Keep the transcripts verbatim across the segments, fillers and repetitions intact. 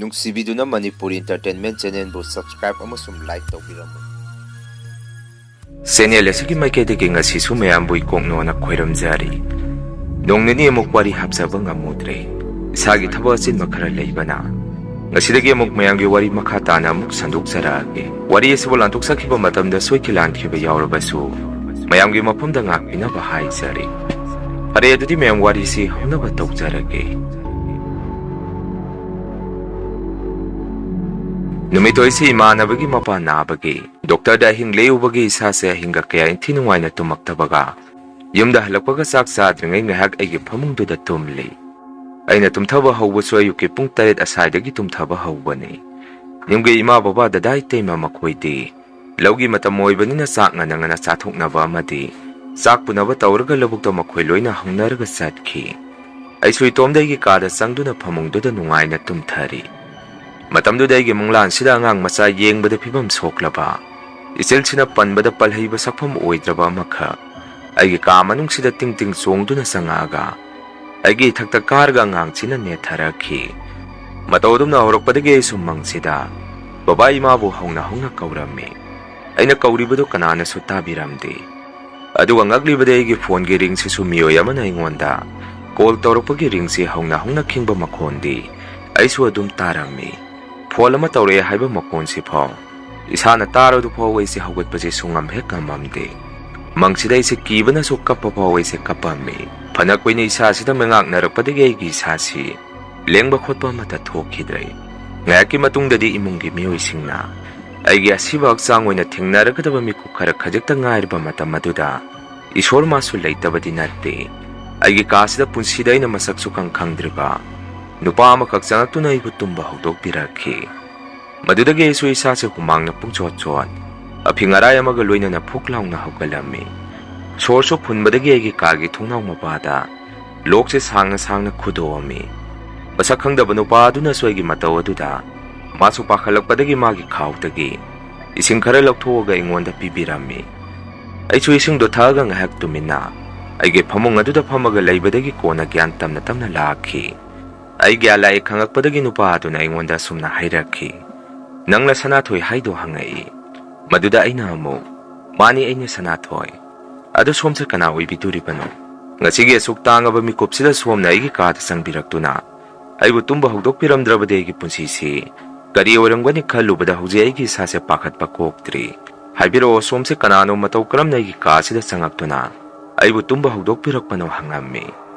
ꯅꯨꯡꯁꯤꯕꯤꯗꯨꯅ Manipur Entertainment Channelꯕꯨ subscribe ꯑꯃꯁꯨꯡ like ꯇꯧꯕꯤꯔꯝꯃꯨ꯫ Channel ꯑꯁꯤꯒꯤ ꯃꯥꯏꯀꯩꯗꯒꯤ ꯉꯁꯤꯁꯨ ꯃꯌꯥꯝꯕꯨ ꯏꯀꯣꯛꯅꯣꯅ ꯈꯣꯏꯔꯝꯖꯔꯤ꯫ ꯅꯣꯡ ꯅꯤꯅꯤ ꯑꯃꯨꯛ ꯋꯥꯔꯤ ꯍꯥꯞꯆꯕ ꯉꯝꯃꯨꯗ꯭ꯔꯦ, ꯏꯁꯥꯒꯤ ꯊꯕꯛ ꯑꯆꯤꯟꯕ ꯈꯔ ꯂꯩꯕꯅ꯫ ꯉꯁꯤꯗꯒꯤ ꯑꯃꯨꯛ ꯃꯌꯥꯝꯒꯤ ꯋꯥꯔꯤ ꯃꯈꯥ ꯇꯥꯅ ꯑꯃꯨꯛ ꯁꯟꯗꯣꯛꯆꯔꯛꯑꯒꯦ꯫ ꯋꯥꯔꯤ ꯑꯁꯤꯕꯨ ꯂꯥꯟꯊꯣꯛꯆꯈꯤꯕ ꯃꯇꯝꯗ ꯁꯣꯏꯈꯤ ꯂꯥꯟꯈꯤꯕ ꯌꯥꯎꯔꯕꯁꯨ ꯃꯌꯥꯝꯒꯤ ꯃꯐꯝꯗ ꯉꯥꯛꯄꯤꯅꯕ ꯍꯥꯏꯖꯔꯤ꯫ ꯐꯔꯦ, ꯑꯗꯨꯗꯤ ꯃꯌꯥꯝ ꯋꯥꯔꯤꯁꯤ ꯍꯧꯅꯕ ꯇꯧꯖꯔꯒꯦ꯫ ꯅꯨꯃꯤꯠꯇꯣ ꯑꯩꯁꯦ ꯏꯃꯥꯟꯅꯕꯒꯤ ꯃꯄꯥ ꯅꯥꯕꯒꯤ ꯗꯣꯛꯇꯔꯗ ꯑꯍꯤꯡ ꯂꯦꯛꯎꯕꯒꯤ ꯏꯁꯥꯁꯦ ꯑꯍꯤꯡꯒ ꯀꯌꯥ ꯏꯟꯊꯤ ꯅꯨꯡꯉꯥꯏꯅ ꯇꯨꯝꯃꯛꯇꯕꯒ ꯌꯨꯝꯗ ꯍꯜꯂꯛꯄꯒ ꯆꯥꯛ ꯆꯥꯗ꯭ꯔꯤꯉꯩ ꯉꯥꯏꯍꯥꯛ ꯑꯩꯒꯤ ꯐꯃꯨꯡꯗꯨꯗ ꯇꯨꯝꯂꯤ꯫ ꯑꯩꯅ ꯇꯨꯝꯊꯕ ꯍꯧꯕꯁꯨ ꯑꯌꯨꯛꯀꯤ ꯄꯨꯡ ꯇꯔꯦꯠ ꯑꯁꯥꯏꯗꯒꯤ ꯇꯨꯝꯊꯕ ꯍꯧꯕꯅꯤ꯫ ꯌꯨꯝꯒꯤ ꯏꯃꯥ ꯕꯕꯥ ꯗꯗꯥ ꯏꯇꯩꯃ ꯃꯈꯣꯏꯗꯤ ꯂꯧꯒꯤ ꯃꯇꯝ ꯑꯣꯏꯕꯅꯤꯅ ꯆꯥꯛ ꯉꯟꯅ ꯉꯟꯅ ꯆꯥꯊꯣꯛꯅꯕ ꯑꯃꯗꯤ ꯆꯥꯛ ꯄꯨꯅꯕ ꯇꯧꯔꯒ ꯂꯧꯕꯨꯛꯇ ꯃꯈꯣꯏ ꯂꯣꯏꯅ ꯍꯧꯅꯔꯒ ꯆꯠꯈꯤ꯫ ꯑꯩꯁꯨ ꯏꯇꯣꯝꯗ ꯑꯩꯒꯤ ꯀꯥꯗ ꯆꯪꯗꯨꯅ ꯐꯃꯨꯡꯗꯨꯗ ꯅꯨꯡꯉꯥꯏꯅ ꯇꯨꯝꯊꯔꯤ꯫ ꯃꯇꯝꯗꯨꯗ ꯑꯩꯒꯤ ꯃꯪꯂꯥꯟꯁꯤꯗ ꯑꯉꯥꯡ ꯃꯆꯥ ꯌꯦꯡꯕꯗ ꯐꯤꯕꯝ ꯁꯣꯛꯂꯕ, ꯏꯆꯤꯜꯁꯤꯅ ꯄꯟꯕꯗ ꯄꯜꯍꯩꯕ ꯁꯛꯐꯝ ꯑꯣꯏꯗ꯭ꯔꯕ ꯑꯃꯈꯛ ꯑꯩꯒꯤ ꯀꯥ ꯃꯅꯨꯡꯁꯤꯗ ꯇꯤꯡ ꯇꯤꯡ ꯆꯣꯡꯗꯨꯅ ꯆꯪꯉꯛꯑꯒ ꯑꯩꯒꯤ ꯏꯊꯛꯇ ꯀꯥꯔꯒ ꯑꯉꯥꯡꯁꯤꯅ ꯅꯦꯠꯊꯔꯛꯈꯤ꯫ ꯃꯇꯧ ꯑꯗꯨꯝꯅ ꯍꯧꯔꯛꯄꯗꯒꯤ ꯑꯩꯁꯨ ꯃꯪꯁꯤꯗ ꯕꯕꯥ ꯏꯃꯥꯕꯨ ꯍꯧꯅ ꯍꯧꯅ ꯀꯧꯔꯝꯃꯤ꯫ ꯑꯩꯅ ꯀꯧꯔꯤꯕꯗꯨ ꯀꯅꯥꯅꯁꯨ ꯇꯥꯕꯤꯔꯝꯗꯦ꯫ ꯑꯗꯨꯒ ꯉꯛꯂꯤꯕꯗꯤ ꯑꯩꯒꯤ ꯐꯣꯟꯒꯤ ꯔꯤꯡꯁꯤꯁꯨ ꯃꯤꯑꯣꯏ ꯑꯃꯅ ꯑꯩꯉꯣꯟꯗ ꯀꯣꯜ ꯇꯧꯔꯛꯄꯒꯤ ꯔꯤꯡꯁꯤ ꯍꯧꯅ ꯍꯧꯅ ꯈꯤꯡꯕ ꯃꯈꯣꯟꯗꯤ ꯑꯩꯁꯨ ꯑꯗꯨꯝ ꯇꯥꯔꯝꯃꯤ꯫ ꯐꯣꯟ ꯑꯃ ꯇꯧꯔꯛꯑꯦ ꯍꯥꯏꯕ ꯃꯈꯣꯟꯁꯤ ꯐꯥꯎ ꯏꯁꯥꯅ ꯇꯥꯔꯗꯨ ꯐꯥꯎ ꯑꯩꯁꯦ ꯍꯧꯒꯠꯄꯁꯦ ꯁꯨꯡꯉꯝ ꯍꯦꯛ ꯉꯝꯃꯝꯗꯦ꯫ ꯃꯪꯁꯤꯗ ꯑꯩꯁꯦ ꯀꯤꯕꯅꯁꯨ ꯀꯞꯄ ꯐꯥꯎ ꯑꯩꯁꯦ ꯀꯞꯄꯝꯃꯤ꯫ ꯐꯅ ꯀꯨꯏꯅ ꯏꯁꯥꯁꯤꯗ ꯃꯉꯥꯛꯅꯔꯛꯄꯗꯒꯤ ꯑꯩꯒꯤ ꯏꯁꯥꯁꯤ ꯂꯦꯡꯕ ꯈꯣꯠꯄ ꯑꯃꯠꯇ ꯊꯣꯛꯈꯤꯗ꯭ꯔꯦ꯫ ꯉꯥꯏꯍꯥꯛꯀꯤ ꯃꯇꯨꯡꯗꯗꯤ ꯏꯃꯨꯡꯒꯤ ꯃꯤꯑꯣꯏꯁꯤꯡꯅ ꯑꯩꯒꯤ ꯑꯁꯤꯕ ꯍꯛꯆꯥꯡ ꯑꯣꯏꯅ ꯊꯦꯡꯅꯔꯒꯗꯕ ꯃꯤꯀꯨꯞ ꯈꯔ ꯈꯖꯤꯛꯇ ꯉꯥꯏꯔꯕ ꯃꯇꯝ ꯑꯗꯨꯗ ꯏꯁꯣꯔ ꯃꯥꯁꯨ ꯂꯩꯇꯕꯗꯤ ꯅꯠꯇꯦ꯫ ꯑꯩꯒꯤ ꯀꯥꯁꯤꯗ ꯄꯨꯟꯁꯤꯗ ꯑꯩꯅ ꯃꯁꯛꯁꯨ ꯈꯪ ꯈꯪꯗ꯭ꯔꯤꯕ ꯅꯨꯄꯥ ꯑꯃꯈꯛ ꯆꯪꯉꯛꯇꯨꯅ ꯑꯩꯕꯨ ꯇꯨꯝꯕ ꯍꯧꯗꯣꯛꯄꯤꯔꯛꯈꯤ꯫ ꯃꯗꯨꯗꯒꯤ ꯑꯩꯁꯨ ꯏꯁꯥꯁꯦ ꯍꯨꯃꯥꯡꯅ ꯄꯨꯡꯆꯣꯠ ꯆꯣꯠ, ꯑꯐꯤꯡ ꯑꯔꯥꯏ ꯑꯃꯒ ꯂꯣꯏꯅꯅ ꯐꯨꯛ ꯂꯥꯎꯅ ꯍꯧꯒꯠꯂꯝꯃꯤ꯫ ꯁꯣꯔꯁꯨ ꯐꯨꯟꯕꯗꯒꯤ ꯑꯩꯒꯤ ꯀꯥꯒꯤ ꯊꯣꯡꯅꯥꯎ ꯃꯄꯥꯗ ꯂꯣꯛꯁꯦ ꯁꯥꯡꯅ ꯁꯥꯡꯅ ꯈꯨꯗꯣꯛꯑꯝꯃꯤ꯫ ꯃꯁꯛ ꯈꯪꯗꯕ ꯅꯨꯄꯥ ꯑꯗꯨꯅꯁꯨ ꯑꯩꯒꯤ ꯃꯇꯧ ꯑꯗꯨꯗ ꯃꯥꯁꯨ ꯄꯥꯈꯠꯂꯛꯄꯗꯒꯤ ꯃꯥꯒꯤ ꯈꯥꯎꯗꯒꯤ ꯏꯁꯤꯡ ꯈꯔ ꯂꯧꯊꯣꯛꯑꯒ ꯑꯩꯉꯣꯟꯗ ꯄꯤꯕꯤꯔꯝꯃꯤ꯫ ꯑꯩꯁꯨ ꯏꯁꯤꯡꯗꯣ ꯊꯛꯑꯒ ꯉꯥꯏꯍꯥꯛ ꯇꯨꯃꯤꯟꯅ ꯑꯩꯒꯤ ꯐꯃꯨꯡ ꯑꯗꯨꯗ ꯐꯝꯃꯒ ꯂꯩꯕꯗꯒꯤ ꯀꯣꯟꯅ ꯒ꯭ꯌꯥꯟ ꯇꯞꯅ ꯇꯞꯅ ꯂꯥꯛꯈꯤ꯫ ꯑꯩ ꯒ꯭ꯌꯥꯟ ꯂꯥꯛꯑꯦ ꯈꯪꯉꯛꯄꯗꯒꯤ ꯅꯨꯄꯥ ꯑꯗꯨꯅ ꯑꯩꯉꯣꯟꯗ ꯑꯁꯨꯝꯅ ꯍꯥꯏꯔꯛꯈꯤ, "ꯅꯪꯅ ꯁꯅꯥꯊꯣꯏ ꯍꯥꯏꯗꯣ?" ꯍꯪꯉꯛꯏ꯫ ꯃꯗꯨꯗ ꯑꯩꯅ ꯑꯃꯨꯛ, "ꯃꯥꯅꯤ, ꯑꯩꯅ ꯁꯅꯥꯊꯣꯏ꯫ ꯑꯗꯣ ꯁꯣꯝꯁꯦ ꯀꯅꯥ ꯑꯣꯏꯕꯤꯗꯣꯔꯤꯕꯅꯣ? ꯉꯁꯤꯒꯤ ꯑꯁꯨꯛ ꯇꯥꯡꯉꯕ ꯃꯤꯀꯨꯞꯁꯤꯗ ꯁꯣꯝꯅ ꯑꯩꯒꯤ ꯀꯥꯗ ꯆꯪꯕꯤꯔꯛꯇꯨꯅ ꯑꯩꯕꯨ ꯇꯨꯝꯕ ꯍꯧꯗꯣꯛꯄꯤꯔꯝꯗ꯭ꯔꯕꯗꯤ ꯑꯩꯒꯤ ꯄꯨꯟꯁꯤꯁꯤ ꯀꯔꯤ ꯑꯣꯏꯔꯝꯒꯅꯤ ꯈꯜꯂꯨꯕꯗ ꯍꯧꯖꯤꯛ ꯑꯩꯒꯤ ꯏꯁꯥꯁꯦ ꯄꯥꯈꯠꯄ ꯀꯣꯛꯇ꯭ꯔꯤ꯫ ꯍꯥꯏꯕꯤꯔꯛꯑꯣ, ꯁꯣꯝꯁꯦ ꯀꯅꯥꯅꯣ? ꯃꯇꯧ ꯀꯔꯝꯅ ꯑꯩꯒꯤ ꯀꯥꯁꯤꯗ ꯆꯪꯉꯛꯇꯨꯅ ꯑꯩꯕꯨ ꯇꯨꯝꯕ ꯍꯧꯗꯣꯛꯄꯤꯔꯛꯄꯅꯣ?" ꯍꯪꯉꯝꯃꯤ꯫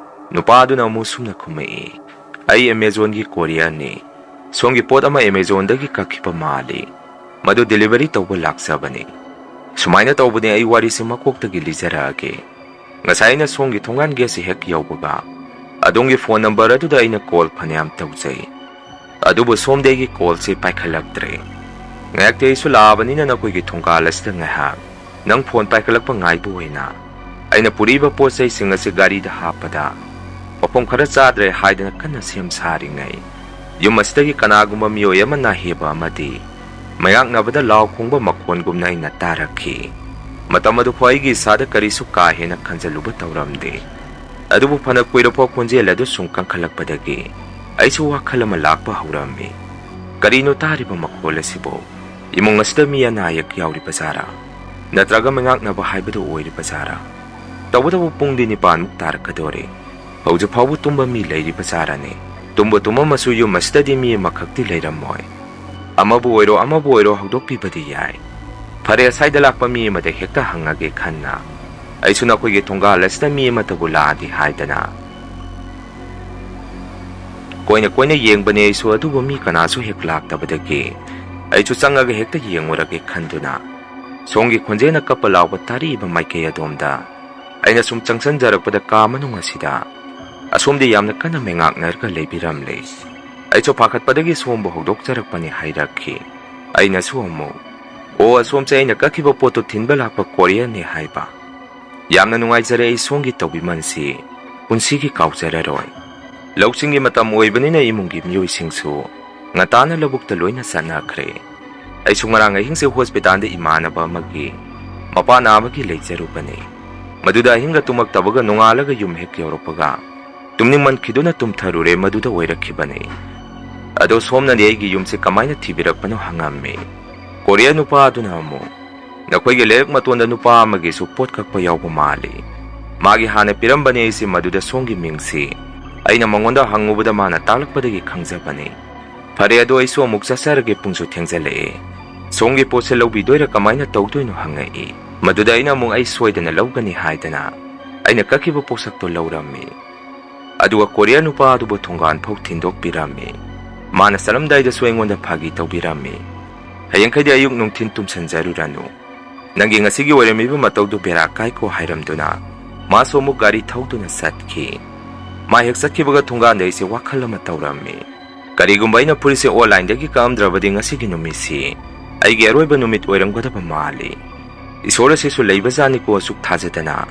ꯅꯨꯄꯥ ꯑꯗꯨꯅ ꯑꯃꯨꯛ ꯁꯨꯝꯅ ꯈꯨꯝꯃꯛꯏ, "ꯑꯩ Amazonꯒꯤ courierꯅꯤ꯫ ꯁꯣꯝꯒꯤ ꯄꯣꯠ ꯑꯃ Amazonꯗꯒꯤ ꯀꯛꯈꯤꯕ ꯃꯥꯜꯂꯤ꯫ ꯃꯗꯨ delivery ꯇꯧꯕ ꯂꯥꯛꯆꯕꯅꯤ꯫ ꯁꯨꯃꯥꯏꯅ ꯇꯧꯕꯅꯦ, ꯑꯩ ꯋꯥꯔꯤꯁꯤ ꯃꯀꯣꯛꯇꯒꯤ ꯂꯤꯖꯔꯛꯑꯒꯦ꯫ ꯉꯁꯥꯏ ꯑꯩꯅ ꯁꯣꯝꯒꯤ ꯊꯣꯡꯒꯥꯟ gateꯁꯤ ꯍꯦꯛ ꯌꯧꯕꯒ ꯑꯗꯣꯝꯒꯤ phone number ꯑꯗꯨꯗ ꯑꯩꯅ call ꯐꯅꯌꯥꯝ ꯇꯧꯖꯩ, ꯑꯗꯨꯕꯨ ꯁꯣꯝꯗꯤ ꯑꯩꯒꯤ callꯁꯤ ꯄꯥꯏꯈꯠꯂꯛꯇ꯭ꯔꯦ꯫ ꯉꯥꯏꯍꯥꯛꯇꯤ ꯑꯩꯁꯨ ꯂꯥꯛꯑꯕꯅꯤꯅ ꯅꯈꯣꯏꯒꯤ ꯊꯣꯡꯒꯥꯜ ꯑꯁꯤꯗ ꯉꯥꯏꯍꯥꯛ ꯅꯪ phone ꯄꯥꯏꯈꯠꯂꯛꯄ ꯉꯥꯏꯕ ꯑꯣꯏꯅ ꯑꯩꯅ ꯄꯨꯔꯛꯏꯕ ꯄꯣꯠ ꯆꯩꯁꯤꯡ ꯑꯁꯤ ꯒꯥꯔꯤꯗ ꯍꯥꯞꯄꯗ ꯃꯐꯝ ꯈꯔ ꯆꯥꯗ꯭ꯔꯦ ꯍꯥꯏꯗꯅ ꯀꯟꯅ ꯁꯦꯝ ꯁꯥꯔꯤꯉꯩ, ꯌꯨꯝ ꯑꯁꯤꯗꯒꯤ ꯀꯅꯥꯒꯨꯝꯕ ꯃꯤꯑꯣꯏ ꯑꯃ ꯅꯥꯍꯦꯕ ꯑꯃꯗꯤ ꯃꯌꯥꯛꯅꯕꯗ ꯂꯥꯎ ꯈꯣꯡꯕ ꯃꯈꯣꯟꯒꯨꯝꯅ ꯑꯩꯅ ꯇꯥꯔꯛꯈꯤ꯫ ꯃꯇꯝ ꯑꯗꯨꯐꯥꯎ ꯑꯩꯒꯤ ꯏꯁꯥꯗ ꯀꯔꯤꯁꯨ ꯀꯥ ꯍꯦꯟꯅ ꯈꯟꯖꯜꯂꯨꯕ ꯇꯧꯔꯝꯗꯦ꯫ ꯑꯗꯨꯕꯨ ꯐꯅ ꯀꯨꯏꯔꯐꯥꯎ ꯈꯣꯟꯖꯦꯜ ꯑꯗꯨ ꯁꯨꯝ ꯀꯟꯈꯠꯂꯛꯄꯗꯒꯤ ꯑꯩꯁꯨ ꯋꯥꯈꯜ ꯑꯃ ꯂꯥꯛꯄ ꯍꯧꯔꯝꯃꯤ꯫ ꯀꯔꯤꯅꯣ ꯇꯥꯔꯤꯕ ꯃꯈꯣꯜ ꯑꯁꯤꯕꯨ? ꯏꯃꯨꯡ ꯑꯁꯤꯗ ꯃꯤ ꯑꯅꯥ ꯑꯌꯦꯛ ꯌꯥꯎꯔꯤꯕ ꯖꯥꯔꯥ? ꯅꯠꯇ꯭ꯔꯒ ꯃꯩꯉꯥꯛꯅꯕ ꯍꯥꯏꯕꯗꯨ ꯑꯣꯏꯔꯤꯕ ꯖꯥꯔꯥ? ꯇꯧꯕꯇꯕꯨ ꯄꯨꯡꯗꯤ ꯅꯤꯄꯥꯟꯃꯨꯛ ꯇꯥꯔꯛꯀꯗꯣꯔꯦ꯫ ꯍꯧꯖꯤꯛ ꯐꯥꯎꯕ ꯇꯨꯝꯕ ꯃꯤ ꯂꯩꯔꯤꯕ ꯖꯥꯔꯥꯅꯦ? ꯇꯨꯝꯕ ꯇꯨꯝꯃꯝꯃꯁꯨ ꯌꯨꯝ ꯑꯁꯤꯗꯗꯤ ꯃꯤ ꯑꯃꯈꯛꯇꯤ ꯂꯩꯔꯝꯃꯣꯏ꯫ ꯑꯃꯕꯨ ꯑꯣꯏꯔꯣ, ꯑꯃꯕꯨ ꯑꯣꯏꯔꯣ, ꯍꯧꯗꯣꯛꯄꯤꯕꯗꯤ ꯌꯥꯏ꯫ ꯐꯔꯦ, ꯑꯁ꯭ꯋꯥꯏꯗ ꯂꯥꯛꯄ ꯃꯤ ꯑꯃꯗ ꯍꯦꯛꯇ ꯍꯪꯉꯒꯦ ꯈꯟꯅ ꯑꯩꯁꯨ ꯅꯈꯣꯏꯒꯤ ꯊꯣꯡꯒꯥꯜ ꯑꯁꯤꯗ ꯃꯤ ꯑꯃꯠꯇꯕꯨ ꯂꯥꯛꯑꯗꯤ ꯍꯥꯏꯗꯅ ꯀꯣꯏꯅ ꯀꯣꯏꯅ ꯌꯦꯡꯕꯅꯦ ꯑꯩꯁꯨ, ꯑꯗꯨꯕꯨ ꯃꯤ ꯀꯅꯥꯁꯨ ꯍꯦꯛ ꯂꯥꯛꯇꯕꯗꯒꯤ ꯑꯩꯁꯨ ꯆꯪꯉꯒ ꯍꯦꯛꯇ ꯌꯦꯡꯉꯨꯔꯒꯦ ꯈꯟꯗꯨꯅ ꯁꯣꯝꯒꯤ ꯈꯣꯟꯖꯦꯜꯅ ꯀꯞꯄ ꯂꯥꯎꯕ ꯇꯥꯔꯛꯏꯕ ꯃꯥꯏꯀꯩ ꯑꯗꯣꯝꯗ ꯑꯩꯅ ꯁꯨꯝ ꯆꯪꯁꯤꯟꯖꯔꯛꯄꯗ ꯀꯥ ꯃꯅꯨꯡ ꯑꯁꯤꯗ ꯑꯁꯣꯝꯗꯤ ꯌꯥꯝꯅ ꯀꯟꯅ ꯃꯩꯉꯥꯛꯅꯔꯒ ꯂꯩꯕꯤꯔꯝꯂꯦ꯫ ꯑꯩꯁꯨ ꯄꯥꯈꯠꯄꯗꯒꯤ ꯁꯣꯝꯕꯨ ꯍꯧꯗꯣꯛꯆꯔꯛꯄꯅꯤ ꯍꯥꯏꯔꯛꯈꯤ꯫ ꯑꯩꯅꯁꯨ ꯑꯃꯨꯛ, "ꯑꯣ, ꯑꯁꯣꯝꯁꯦ ꯑꯩꯅ ꯀꯛꯈꯤꯕ ꯄꯣꯠꯇꯨ ꯊꯤꯟꯕ ꯂꯥꯛꯄ courierꯅꯤ" ꯍꯥꯏꯕ꯫ "ꯌꯥꯝꯅ ꯅꯨꯡꯉꯥꯏꯖꯔꯦ, ꯑꯩ ꯁꯣꯝꯒꯤ ꯇꯧꯕꯤꯃꯜꯁꯤ ꯄꯨꯟꯁꯤꯒꯤ ꯀꯥꯎꯖꯔꯔꯣꯏ"꯫ ꯂꯧꯁꯤꯡꯒꯤ ꯃꯇꯝ ꯑꯣꯏꯕꯅꯤꯅ ꯏꯃꯨꯡꯒꯤ ꯃꯤꯑꯣꯏꯁꯤꯡꯁꯨ ꯉꯟꯇꯥꯅ ꯂꯧꯕꯨꯛꯇ ꯂꯣꯏꯅ ꯆꯠꯅꯈ꯭ꯔꯦ꯫ ꯑꯩꯁꯨ ꯉꯔꯥꯡ ꯑꯍꯤꯡꯁꯦ hospitalꯗ ꯏꯃꯥꯟꯅꯕ ꯑꯃꯒꯤ ꯃꯄꯥ ꯅꯥꯕꯒꯤ ꯂꯩꯖꯔꯨꯕꯅꯤ꯫ ꯃꯗꯨꯗ ꯑꯍꯤꯡꯒ ꯇꯨꯝꯃꯛꯇꯕꯒ ꯅꯣꯡꯉꯥꯜꯂꯒ ꯌꯨꯝ ꯍꯦꯛ ꯌꯧꯔꯛꯄꯒ ꯇꯨꯝꯅꯤꯡꯃꯟꯈꯤꯗꯨꯅ ꯇꯨꯝꯊꯔꯨꯔꯦ꯫ ꯃꯗꯨꯗ ꯑꯣꯏꯔꯛꯈꯤꯕꯅꯤ꯫ "ꯑꯗꯣ ꯁꯣꯝꯅꯗꯤ ꯑꯩꯒꯤ ꯌꯨꯝꯁꯦ ꯀꯃꯥꯏꯅ ꯊꯤꯕꯤꯔꯛꯄꯅꯣ?" ꯍꯪꯉꯝꯃꯤ꯫ ꯀꯣꯔꯤꯌꯥ ꯅꯨꯄꯥ ꯑꯗꯨꯅ ꯑꯃꯨꯛ, "ꯅꯈꯣꯏꯒꯤ ꯂꯩꯔꯛ ꯃꯇꯣꯟꯗ ꯅꯨꯄꯥ ꯑꯃꯒꯤꯁꯨ ꯄꯣꯠ ꯀꯛꯄ ꯌꯥꯎꯕ ꯃꯥꯜꯂꯤ꯫ ꯃꯥꯒꯤ ꯍꯥꯟꯅ ꯄꯤꯔꯝꯕꯅꯦ ꯑꯩꯁꯦ ꯃꯗꯨꯗ ꯁꯣꯝꯒꯤ ꯃꯤꯡꯁꯤ꯫ ꯑꯩꯅ ꯃꯉꯣꯟꯗ ꯍꯪꯉꯨꯕꯗ ꯃꯥꯅ ꯇꯥꯛꯂꯛꯄꯗꯒꯤ ꯈꯪꯖꯕꯅꯤ꯫ ꯐꯔꯦ, ꯑꯗꯣ ꯑꯩꯁꯨ ꯑꯃꯨꯛ ꯆꯠꯆꯔꯒꯦ, ꯄꯨꯡꯁꯨ ꯊꯦꯡꯖꯜꯂꯛꯑꯦ꯫ ꯁꯣꯝꯒꯤ ꯄꯣꯠꯁꯦ ꯂꯧꯕꯤꯗꯣꯏꯔꯥ ꯀꯃꯥꯏꯅ ꯇꯧꯗꯣꯏꯅꯣ?" ꯍꯪꯉꯛꯏ꯫ ꯃꯗꯨꯗ ꯑꯩꯅ ꯑꯃꯨꯛ, "ꯑꯩ ꯁꯣꯏꯗꯅ ꯂꯧꯒꯅꯤ" ꯍꯥꯏꯗꯅ ꯑꯩꯅ ꯀꯛꯈꯤꯕ ꯄꯣꯠꯁꯛꯇꯣ ꯂꯧꯔꯝꯃꯤ꯫ ꯑꯗꯨꯒ ꯀꯣꯔꯤꯌꯥ ꯅꯨꯄꯥ ꯑꯗꯨꯕꯨ ꯊꯣꯡꯒꯥꯟ ꯐꯥꯎ ꯊꯤꯟꯗꯣꯛꯄꯤꯔꯝꯃꯤ꯫ ꯃꯥꯅ ꯆꯠꯂꯝꯗꯥꯏꯗꯁꯨ ꯑꯩꯉꯣꯟꯗ ꯐꯥꯒꯤ ꯇꯧꯕꯤꯔꯝꯃꯤ꯫ "ꯍꯌꯦꯡꯈꯩꯗꯤ ꯑꯌꯨꯛ ꯅꯨꯡꯊꯤꯟ ꯇꯨꯝꯁꯟꯖꯔꯨꯔꯅꯨ꯫ ꯅꯪꯒꯤ ꯉꯁꯤꯒꯤ ꯑꯣꯏꯔꯝꯃꯤꯕ ꯃꯇꯧꯗꯨ ꯕꯦꯔꯥ ꯀꯥꯏꯀꯣ" ꯍꯥꯏꯔꯝꯗꯨꯅ ꯃꯥꯁꯨ ꯑꯃꯨꯛ ꯒꯥꯔꯤ ꯊꯧꯗꯨꯅ ꯆꯠꯈꯤ꯫ ꯃꯥ ꯍꯦꯛ ꯆꯠꯈꯤꯕꯒ ꯊꯣꯡꯒꯥꯟꯗ ꯑꯩꯁꯦ ꯋꯥꯈꯜ ꯑꯃ ꯇꯧꯔꯝꯃꯤ꯫ ꯀꯔꯤꯒꯨꯝꯕ ꯑꯩꯅ ꯐꯨꯔꯤꯠꯁꯦ ꯑꯣꯟꯂꯥꯏꯟꯗꯒꯤ ꯀꯛꯑꯝꯗ꯭ꯔꯕꯗꯤ ꯉꯁꯤꯒꯤ ꯅꯨꯃꯤꯠꯁꯤ ꯑꯩꯒꯤ ꯑꯔꯣꯏꯕ ꯅꯨꯃꯤꯠ ꯑꯣꯏꯔꯝꯒꯗꯕ ꯃꯥꯜꯂꯤ꯫ ꯏꯁꯣꯔ ꯑꯁꯤꯁꯨ ꯂꯩꯕꯖꯥꯠꯅꯤꯀꯣ ꯑꯁꯨꯛ ꯊꯥꯖꯗꯅ꯫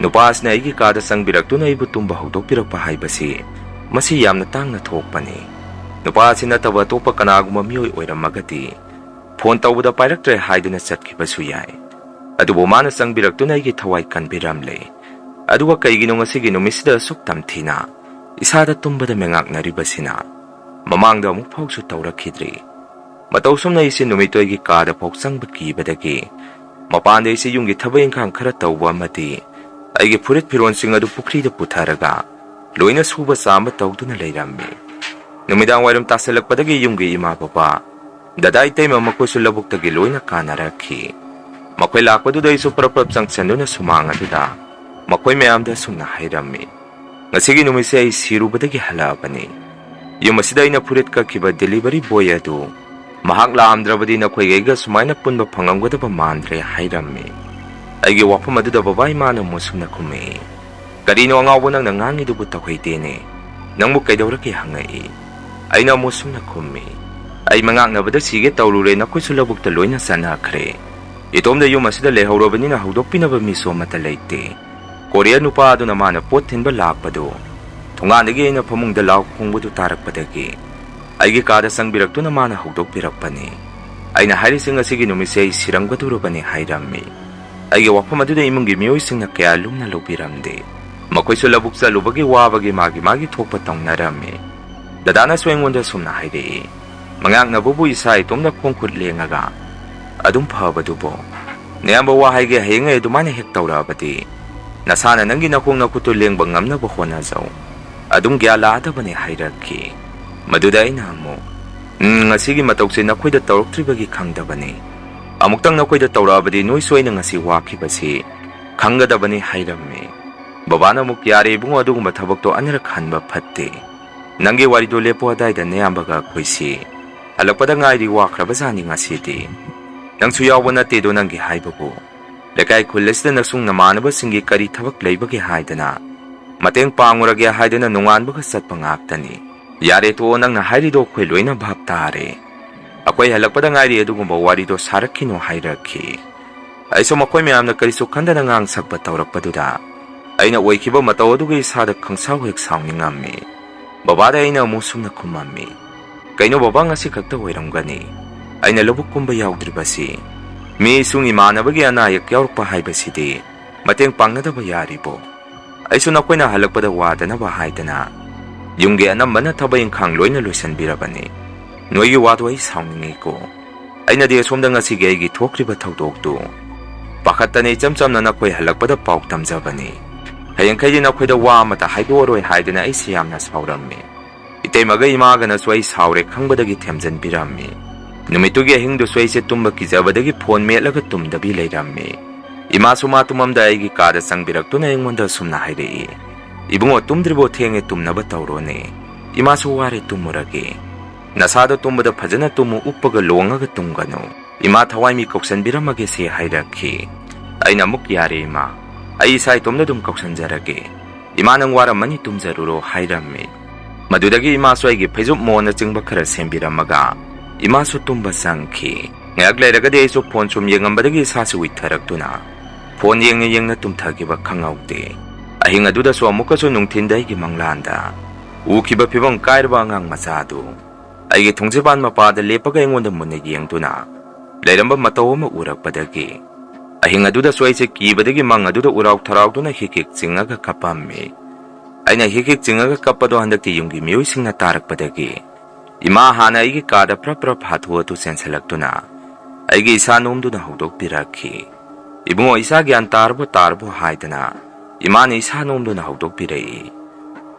ꯅꯨꯄꯥ ꯑꯁꯤꯅ ꯑꯩꯒꯤ ꯀꯥꯗ ꯆꯪꯕꯤꯔꯛꯇꯨꯅ ꯑꯩꯕꯨ ꯇꯨꯝꯕ ꯍꯧꯗꯣꯛꯄꯤꯔꯛꯄ ꯍꯥꯏꯕꯁꯤ ꯃꯁꯤ ꯌꯥꯝꯅ ꯇꯥꯡꯅ ꯊꯣꯛꯄꯅꯤ꯫ ꯅꯨꯄꯥ ꯑꯁꯤ ꯅꯠꯇꯕ ꯑꯇꯣꯞꯄ ꯀꯅꯥꯒꯨꯝꯕ ꯃꯤꯑꯣꯏ ꯑꯣꯏꯔꯝꯃꯒꯗꯤ ꯐꯣꯟ ꯇꯧꯕꯗ ꯄꯥꯏꯔꯛꯇ꯭ꯔꯦ ꯍꯥꯏꯗꯨꯅ ꯆꯠꯈꯤꯕꯁꯨ ꯌꯥꯏ꯫ ꯑꯗꯨꯕꯨ ꯃꯥꯅ ꯆꯪꯕꯤꯔꯛꯇꯨꯅ ꯑꯩꯒꯤ ꯊꯋꯥꯏ ꯀꯟꯕꯤꯔꯝꯂꯦ꯫ ꯑꯗꯨꯒ ꯀꯩꯒꯤꯅꯣ ꯉꯁꯤꯒꯤ ꯅꯨꯃꯤꯠꯁꯤꯗ ꯑꯁꯨꯛ ꯇꯝꯊꯤꯅ ꯏꯁꯥꯗ ꯇꯨꯝꯕꯗ ꯃꯦꯉꯥꯛꯅꯔꯤꯕꯁꯤꯅ? ꯃꯃꯥꯡꯗ ꯑꯃꯨꯛ ꯐꯥꯎꯁꯨ ꯇꯧꯔꯛꯈꯤꯗ꯭ꯔꯤ꯫ ꯃꯇꯧ ꯁꯨꯝꯅ ꯑꯩꯁꯦ ꯅꯨꯃꯤꯠꯇꯨ ꯑꯩꯒꯤ ꯀꯥꯗ ꯐꯥꯎ ꯆꯪꯕ ꯀꯤꯕꯗꯒꯤ ꯃꯄꯥꯟꯗ ꯑꯩꯁꯦ ꯌꯨꯝꯒꯤ ꯊꯕꯛ ꯏꯪꯈꯥꯡ ꯈꯔ ꯇꯧꯕ ꯑꯃꯗꯤ ꯑꯩꯒꯤ ꯐꯨꯔꯤꯠ ꯐꯤꯔꯣꯟꯁꯤꯡ ꯑꯗꯨ ꯄꯨꯈ꯭ꯔꯤꯗ ꯄꯨꯊꯔꯒ ꯂꯣꯏꯅ ꯁꯨꯕ ꯆꯥꯝꯕ ꯇꯧꯗꯨꯅ ꯂꯩꯔꯝꯃꯤ꯫ ꯅꯨꯃꯤꯗꯥꯡ ꯋꯥꯏꯔꯝ ꯇꯥꯁꯜꯂꯛꯄꯗꯒꯤ ꯌꯨꯝꯒꯤ ꯏꯃꯥ ꯕꯕꯥ, ꯗꯗꯥ ꯏꯇꯩꯃ ꯃꯈꯣꯏꯁꯨ ꯂꯧꯕꯨꯛꯇꯒꯤ ꯂꯣꯏꯅ ꯀꯥꯅꯔꯛꯈꯤ꯫ ꯃꯈꯣꯏ ꯂꯥꯛꯄꯗꯨꯗ ꯑꯩꯁꯨ ꯄ꯭ꯔꯞ ꯄ꯭ꯔꯞ ꯆꯪꯁꯟꯗꯨꯅ ꯁꯨꯃꯥꯡ ꯑꯗꯨꯗ ꯃꯈꯣꯏ ꯃꯌꯥꯝꯗ ꯑꯁꯨꯝꯅ ꯍꯥꯏꯔꯝꯃꯤ, "ꯉꯁꯤꯒꯤ ꯅꯨꯃꯤꯠꯁꯦ ꯑꯩ ꯁꯤꯔꯨꯕꯗꯒꯤ ꯍꯜꯂꯛꯑꯕꯅꯤ꯫ ꯌꯨꯝ ꯑꯁꯤꯗ ꯑꯩꯅ ꯐꯨꯔꯤꯠ ꯀꯛꯈꯤꯕ delivery boy ꯑꯗꯨ ꯃꯍꯥꯛ ꯂꯥꯛꯑꯝꯗ꯭ꯔꯕꯗꯤ ꯅꯈꯣꯏꯒ ꯑꯩꯒ ꯁꯨꯃꯥꯏꯅ ꯄꯨꯟꯕ ꯐꯪꯉꯝꯒꯗꯕ ꯃꯥꯟꯗ꯭ꯔꯦ" ꯍꯥꯏꯔꯝꯃꯤ꯫ ꯑꯩꯒꯤ ꯋꯥꯐꯝ ꯑꯗꯨꯗ ꯕꯕꯥ ꯏꯃꯥꯅ ꯑꯃꯨꯛ ꯁꯨꯝꯅ ꯈꯨꯝꯃꯛꯏ, "ꯀꯔꯤꯅꯣ ꯑꯉꯥꯎꯕ ꯅꯪꯅ ꯉꯥꯡꯉꯤꯗꯨꯕꯨ? ꯇꯧꯍꯩꯗꯦꯅꯦ꯫ ꯅꯪꯕꯨ ꯀꯩꯗꯧꯔꯒꯦ?" ꯍꯪꯉꯛꯏ꯫ ꯑꯩꯅ ꯑꯃꯨꯛ ꯁꯨꯝꯅ ꯈꯨꯝꯃꯤ, "ꯑꯩ ꯃꯉꯥꯛꯅꯕꯗ ꯁꯤꯒꯦ ꯇꯧꯔꯨꯔꯦ, ꯅꯈꯣꯏꯁꯨ ꯂꯧꯕꯨꯛꯇ ꯂꯣꯏꯅ ꯆꯠꯅꯈ꯭ꯔꯦ꯫ ꯏꯇꯣꯝꯗ ꯌꯨꯝ ꯑꯁꯤꯗ ꯂꯩꯍꯧꯔꯕꯅꯤꯅ ꯍꯧꯗꯣꯛꯄꯤꯅꯕ ꯃꯤꯁꯨ ꯑꯃꯠꯇ ꯂꯩꯇꯦ꯫" ꯀꯣꯔꯤꯌꯥ ꯅꯨꯄꯥ ꯑꯗꯨꯅ ꯃꯥꯅ ꯄꯣꯠ ꯊꯤꯟꯕ ꯂꯥꯛꯄꯗꯨ ꯊꯣꯡꯒꯥꯟꯗꯒꯤ ꯑꯩꯅ ꯐꯃꯨꯡꯗ ꯂꯥꯎ ꯈꯣꯡꯕꯗꯨ ꯇꯥꯔꯛꯄꯗꯒꯤ ꯑꯩꯒꯤ ꯀꯥꯗ ꯆꯪꯕꯤꯔꯛꯇꯨꯅ ꯃꯥꯅ ꯍꯧꯗꯣꯛꯄꯤꯔꯛꯄꯅꯤ꯫ ꯑꯩꯅ ꯍꯥꯏꯔꯤꯁꯦ, ꯉꯁꯤꯒꯤ ꯅꯨꯃꯤꯠꯁꯦ ꯑꯩ ꯁꯤꯔꯝꯒꯗꯧꯔꯕꯅꯤ ꯍꯥꯏꯔꯝꯃꯤ꯫ ꯑꯩꯒꯤ ꯋꯥꯐꯝ ꯑꯗꯨꯗ ꯏꯃꯨꯡꯒꯤ ꯃꯤꯑꯣꯏꯁꯤꯡꯅ ꯀꯌꯥ ꯂꯨꯝꯅ ꯂꯧꯕꯤꯔꯝꯗꯦ꯫ ꯃꯈꯣꯏꯁꯨ ꯂꯧꯕꯨꯛ ꯆꯠꯂꯨꯕꯒꯤ ꯋꯥꯕꯒꯤ ꯃꯥꯒꯤ ꯃꯥꯒꯤ ꯊꯣꯛꯄ ꯇꯧꯅꯔꯝꯃꯤ꯫ ꯗꯗꯥꯅꯁꯨ ꯑꯩꯉꯣꯟꯗ ꯁꯨꯝꯅ ꯍꯥꯏꯔꯛꯏ, "ꯃꯉꯥꯛꯅꯕꯕꯨ ꯏꯁꯥ ꯏꯇꯣꯝꯅ ꯈꯣꯡ ꯈꯨꯠ ꯂꯦꯡꯉꯒ ꯑꯗꯨꯝ ꯐꯕꯗꯨꯕꯨ? ꯅꯌꯥꯝꯕ, ꯋꯥ ꯍꯥꯏꯒꯦ, ꯍꯌꯦꯡ ꯑꯩ ꯑꯗꯨꯃꯥꯏꯅ ꯍꯦꯛ ꯇꯧꯔꯛꯑꯕꯗꯤ ꯅꯁꯥꯅ ꯅꯪꯒꯤ ꯅꯈꯣꯡ ꯅꯈꯨꯠꯇꯨ ꯂꯦꯡꯕ ꯉꯝꯅꯕ ꯍꯣꯠꯅꯖꯧ꯫ ꯑꯗꯨꯝ ꯒ꯭ꯌꯥꯟ ꯂꯥꯛꯑꯗꯕꯅꯤ" ꯍꯥꯏꯔꯛꯈꯤ꯫ ꯃꯗꯨꯗ ꯑꯩꯅ ꯑꯃꯨꯛ, "ꯎꯝ, ꯉꯁꯤꯒꯤ ꯃꯇꯧꯁꯦ ꯅꯈꯣꯏꯗ ꯇꯧꯔꯛꯇ꯭ꯔꯤꯕꯒꯤ ꯈꯪꯗꯕꯅꯤ꯫ ꯑꯃꯨꯛꯇꯪ ꯅꯈꯣꯏꯗ ꯇꯧꯔꯛꯑꯕꯗꯤ ꯅꯣꯏꯁꯨ ꯑꯩꯅ ꯉꯁꯤ ꯋꯥꯈꯤꯕꯁꯤ ꯈꯪꯒꯗꯕꯅꯤ" ꯍꯥꯏꯔꯝꯃꯤ꯫ ꯕꯕꯥꯅ ꯑꯃꯨꯛ, "ꯌꯥꯔꯦ ꯏꯕꯨꯡꯉꯣ, ꯑꯗꯨꯒꯨꯝꯕ ꯊꯕꯛꯇꯣ ꯑꯅꯤꯔꯛ ꯍꯟꯕ ꯐꯠꯇꯦ꯫ ꯅꯪꯒꯤ ꯋꯥꯔꯤꯗꯣ ꯂꯦꯞꯄꯣ, ꯑꯗꯥꯏꯗ ꯅꯌꯥꯝꯕꯒ ꯑꯩꯈꯣꯏꯁꯤ ꯍꯜꯂꯛꯄꯗ ꯉꯥꯏꯔꯤ, ꯋꯥꯈ꯭ꯔꯕꯖꯥꯠꯅꯤ ꯉꯁꯤꯗꯤ꯫ ꯅꯪꯁꯨ ꯌꯥꯎꯕ ꯅꯠꯇꯦꯗꯣ ꯅꯪꯒꯤ ꯍꯥꯏꯕꯕꯨ꯫ ꯂꯩꯀꯥꯏ ꯈꯨꯜ ꯑꯁꯤꯗ ꯅꯁꯨꯡ ꯅꯃꯥꯟꯅꯕꯁꯤꯡꯒꯤ ꯀꯔꯤ ꯊꯕꯛ ꯂꯩꯕꯒꯦ ꯍꯥꯏꯗꯅ, ꯃꯇꯦꯡ ꯄꯥꯡꯉꯨꯔꯒꯦ ꯍꯥꯏꯗꯅ ꯅꯣꯡꯉꯥꯟꯕꯒ ꯆꯠꯄ ꯉꯥꯛꯇꯅꯤ꯫ ꯌꯥꯔꯦ ꯇꯣꯛꯑꯣ, ꯅꯪꯅ ꯍꯥꯏꯔꯤꯗꯣ ꯑꯩꯈꯣꯏ ꯂꯣꯏꯅ ꯚꯥꯞ ꯇꯥꯔꯦ꯫ ꯑꯩꯈꯣꯏ ꯍꯜꯂꯛꯄꯗ ꯉꯥꯏꯔꯤ, ꯑꯗꯨꯒꯨꯝꯕ ꯋꯥꯔꯤꯗꯣ ꯁꯥꯔꯛꯈꯤꯅꯣ" ꯍꯥꯏꯔꯛꯈꯤ꯫ ꯑꯩꯁꯨ ꯃꯈꯣꯏ ꯃꯌꯥꯝꯅ ꯀꯔꯤꯁꯨ ꯈꯟꯗꯅ ꯉꯥꯡ ꯁꯛꯄ ꯇꯧꯔꯛꯄꯗꯨꯗ ꯑꯩꯅ ꯑꯣꯏꯈꯤꯕ ꯃꯇꯧ ꯑꯗꯨꯒ ꯏꯁꯥꯗ ꯈꯪꯁꯥꯎ ꯍꯦꯛ ꯁꯥꯎꯅꯤꯡꯉꯝꯃꯤ꯫ ꯕꯕꯥꯗ ꯑꯩꯅ ꯑꯃꯨꯛ ꯁꯨꯝꯅ ꯈꯨꯝꯃꯝꯃꯤ, "ꯀꯩꯅꯣ ꯕꯕꯥ, ꯉꯁꯤ ꯈꯛꯇ ꯑꯣꯏꯔꯝꯒꯅꯤ ꯑꯩꯅ ꯂꯧꯕꯨꯛ ꯀꯨꯝꯕ ꯌꯥꯎꯗ꯭ꯔꯤꯕꯁꯤ꯫ ꯃꯤ ꯏꯁꯨꯡ ꯏꯃꯥꯟꯅꯕꯒꯤ ꯑꯅꯥ ꯑꯌꯦꯛ ꯌꯥꯎꯔꯛꯄ ꯍꯥꯏꯕꯁꯤꯗꯤ ꯃꯇꯦꯡ ꯄꯥꯡꯅꯗꯕ ꯌꯥꯔꯤꯕꯣ? ꯑꯩꯁꯨ ꯅꯈꯣꯏꯅ ꯍꯜꯂꯛꯄꯗ ꯋꯥꯗꯅꯕ ꯍꯥꯏꯗꯅ ꯌꯨꯝꯒꯤ ꯑꯅꯝꯕꯅ ꯊꯕꯛ ꯏꯪꯈꯥꯡ ꯂꯣꯏꯅ ꯂꯣꯏꯁꯤꯟꯕꯤꯔꯕꯅꯤ꯫ ꯅꯣꯏꯒꯤ ꯋꯥꯗꯣ ꯑꯩ ꯁꯥꯎꯅꯤꯡꯉꯤꯀꯣ꯫ ꯑꯩꯅꯗꯤ ꯑꯁꯣꯝꯗ ꯉꯁꯤꯒꯤ ꯑꯩꯒꯤ ꯊꯣꯛꯈ꯭ꯔꯤꯕ ꯊꯧꯗꯣꯛꯇꯨ ꯄꯥꯈꯠꯇꯅ ꯏꯆꯝ ꯆꯝꯅ ꯅꯈꯣꯏ ꯍꯜꯂꯛꯄꯗ ꯄꯥꯎ ꯇꯝꯖꯕꯅꯤ꯫ ꯍꯌꯦꯡꯈꯩꯗꯤ ꯅꯈꯣꯏꯗ ꯋꯥ ꯑꯃꯠꯇ ꯍꯥꯏꯗꯣꯛꯑꯔꯣꯏ" ꯍꯥꯏꯗꯅ ꯑꯩꯁꯦ ꯌꯥꯝꯅ ꯁꯥꯎꯔꯝꯃꯤ꯫ ꯏꯇꯩꯃꯒ ꯏꯃꯥꯒꯅꯁꯨ ꯑꯩ ꯁꯥꯎꯔꯦ ꯈꯪꯕꯗꯒꯤ ꯊꯦꯝꯖꯤꯟꯕꯤꯔꯝꯃꯤ꯫ ꯅꯨꯃꯤꯠꯇꯨꯒꯤ ꯑꯍꯤꯡꯗꯨꯁꯨ ꯑꯩꯁꯦ ꯇꯨꯝꯕ ꯀꯤꯖꯕꯗꯒꯤ ꯐꯣꯟ ꯃꯦꯠꯂꯒ ꯇꯨꯝꯗꯕꯤ ꯂꯩꯔꯝꯃꯤ꯫ ꯏꯃꯥꯁꯨ ꯃꯥ ꯇꯨꯝꯃꯝꯗꯥꯏ ꯑꯩꯒꯤ ꯀꯥꯗ ꯆꯪꯕꯤꯔꯛꯇꯨꯅ ꯑꯩꯉꯣꯟꯗ ꯑꯁꯨꯝꯅ ꯍꯥꯏꯔꯛꯏ, "ꯏꯕꯨꯡꯉꯣ, ꯇꯨꯝꯗ꯭ꯔꯤꯕꯣ? ꯊꯦꯡꯉꯦ, ꯇꯨꯝꯅꯕ ꯇꯧꯔꯣꯅꯦ꯫ ꯏꯃꯥꯁꯨ ꯋꯥꯔꯦ, ꯇꯨꯝꯃꯨꯔꯒꯦ꯫ ꯅꯁꯥꯗꯣ ꯇꯨꯝꯕꯗ ꯐꯖꯅ ꯇꯨꯝꯃꯨ, ꯎꯞꯄꯒ ꯂꯣꯡꯉꯒ ꯇꯨꯝꯒꯅꯨ꯫ ꯏꯃꯥ ꯊꯋꯥꯏ ꯃꯤ ꯀꯧꯁꯟꯕꯤꯔꯝꯃꯒꯦꯁꯦ" ꯍꯥꯏꯔꯛꯈꯤ꯫ ꯑꯩꯅ ꯑꯃꯨꯛ, "ꯌꯥꯔꯦ ꯏꯃꯥ, ꯑꯩ ꯏꯁꯥ ꯏꯇꯣꯝꯗ ꯑꯗꯨꯝ ꯀꯧꯁꯟꯖꯔꯒꯦ꯫ ꯏꯃꯥ, ꯅꯪ ꯋꯥꯔꯝꯃꯅꯤ, ꯇꯨꯝꯖꯔꯨꯔꯣ" ꯍꯥꯏꯔꯝꯃꯤ꯫ ꯃꯗꯨꯗꯒꯤ ꯏꯃꯥꯁꯨ ꯑꯩꯒꯤ ꯐꯩꯖꯨꯞ ꯃꯣꯟꯅꯆꯤꯡꯕ ꯈꯔ ꯁꯦꯝꯕꯤꯔꯝꯃꯒ ꯏꯃꯥꯁꯨ ꯇꯨꯝꯕ ꯆꯪꯈꯤ꯫ ꯉꯥꯏꯍꯥꯛ ꯂꯩꯔꯒꯗꯤ ꯑꯩꯁꯨ ꯐꯣꯟ ꯁꯨꯝ ꯌꯦꯡꯉꯝꯕꯗꯒꯤ ꯏꯁꯥꯁꯨ ꯎꯏꯊꯔꯛꯇꯨꯅ ꯐꯣꯟ ꯌꯦꯡꯅ ꯌꯦꯡꯅ ꯇꯨꯝꯊꯈꯤꯕ ꯈꯪꯍꯧꯗꯦ꯫ ꯑꯍꯤꯡ ꯑꯗꯨꯗꯁꯨ ꯑꯃꯨꯛꯀꯁꯨ ꯅꯨꯡꯊꯤꯟꯗ ꯑꯩꯒꯤ ꯃꯪꯂꯥꯟꯗ ꯎꯈꯤꯕ ꯐꯤꯕꯝ ꯀꯥꯏꯔꯕ ꯑꯉꯥꯡ ꯃꯆꯥꯗꯨ ꯑꯩꯒꯤ ꯊꯣꯡꯖꯤꯟ ꯃꯄꯥꯗ ꯂꯦꯞꯄꯒ ꯑꯩꯉꯣꯟꯗ ꯃꯨꯟꯅ ꯌꯦꯡꯗꯨꯅ ꯂꯩꯔꯝꯕ ꯃꯇꯧ ꯑꯃ ꯎꯔꯛꯄꯗꯒꯤ ꯑꯍꯤꯡ ꯑꯗꯨꯗꯁꯨ ꯑꯩꯁꯦ ꯀꯤꯕꯗꯒꯤ ꯃꯪ ꯑꯗꯨꯗ ꯎꯔꯥꯎ ꯊꯔꯥꯎꯗꯨꯅ ꯍꯤꯛ ꯍꯤꯛ ꯆꯤꯡꯉꯒ ꯀꯞꯄꯝꯃꯤ꯫ ꯑꯩꯅ ꯍꯤꯛ ꯍꯤꯛ ꯆꯤꯡꯉꯒ ꯀꯞꯄꯗꯣ ꯍꯟꯗꯛꯇꯤ ꯌꯨꯝꯒꯤ ꯃꯤꯑꯣꯏꯁꯤꯡꯅ ꯇꯥꯔꯛꯄꯗꯒꯤ ꯏꯃꯥ ꯍꯥꯟꯅ ꯑꯩꯒꯤ ꯀꯥꯗ ꯄ꯭ꯔꯞ ꯄ꯭ꯔꯞ ꯍꯥꯊꯨ ꯍꯥꯊꯨ ꯆꯦꯟꯁꯤꯜꯂꯛꯇꯨꯅ ꯑꯩꯒꯤ ꯏꯁꯥ ꯅꯣꯝꯗꯨꯅ ꯍꯧꯗꯣꯛꯄꯤꯔꯛꯈꯤ꯫ "ꯏꯕꯨꯡꯉꯣ, ꯏꯁꯥ ꯒ꯭ꯌꯥꯟ ꯇꯥꯔꯕꯣ ꯇꯥꯔꯕꯣ?" ꯍꯥꯏꯗꯅ ꯏꯃꯥꯅ ꯏꯁꯥ ꯅꯣꯝꯗꯨꯅ ꯍꯧꯗꯣꯛꯄꯤꯔꯛꯏ꯫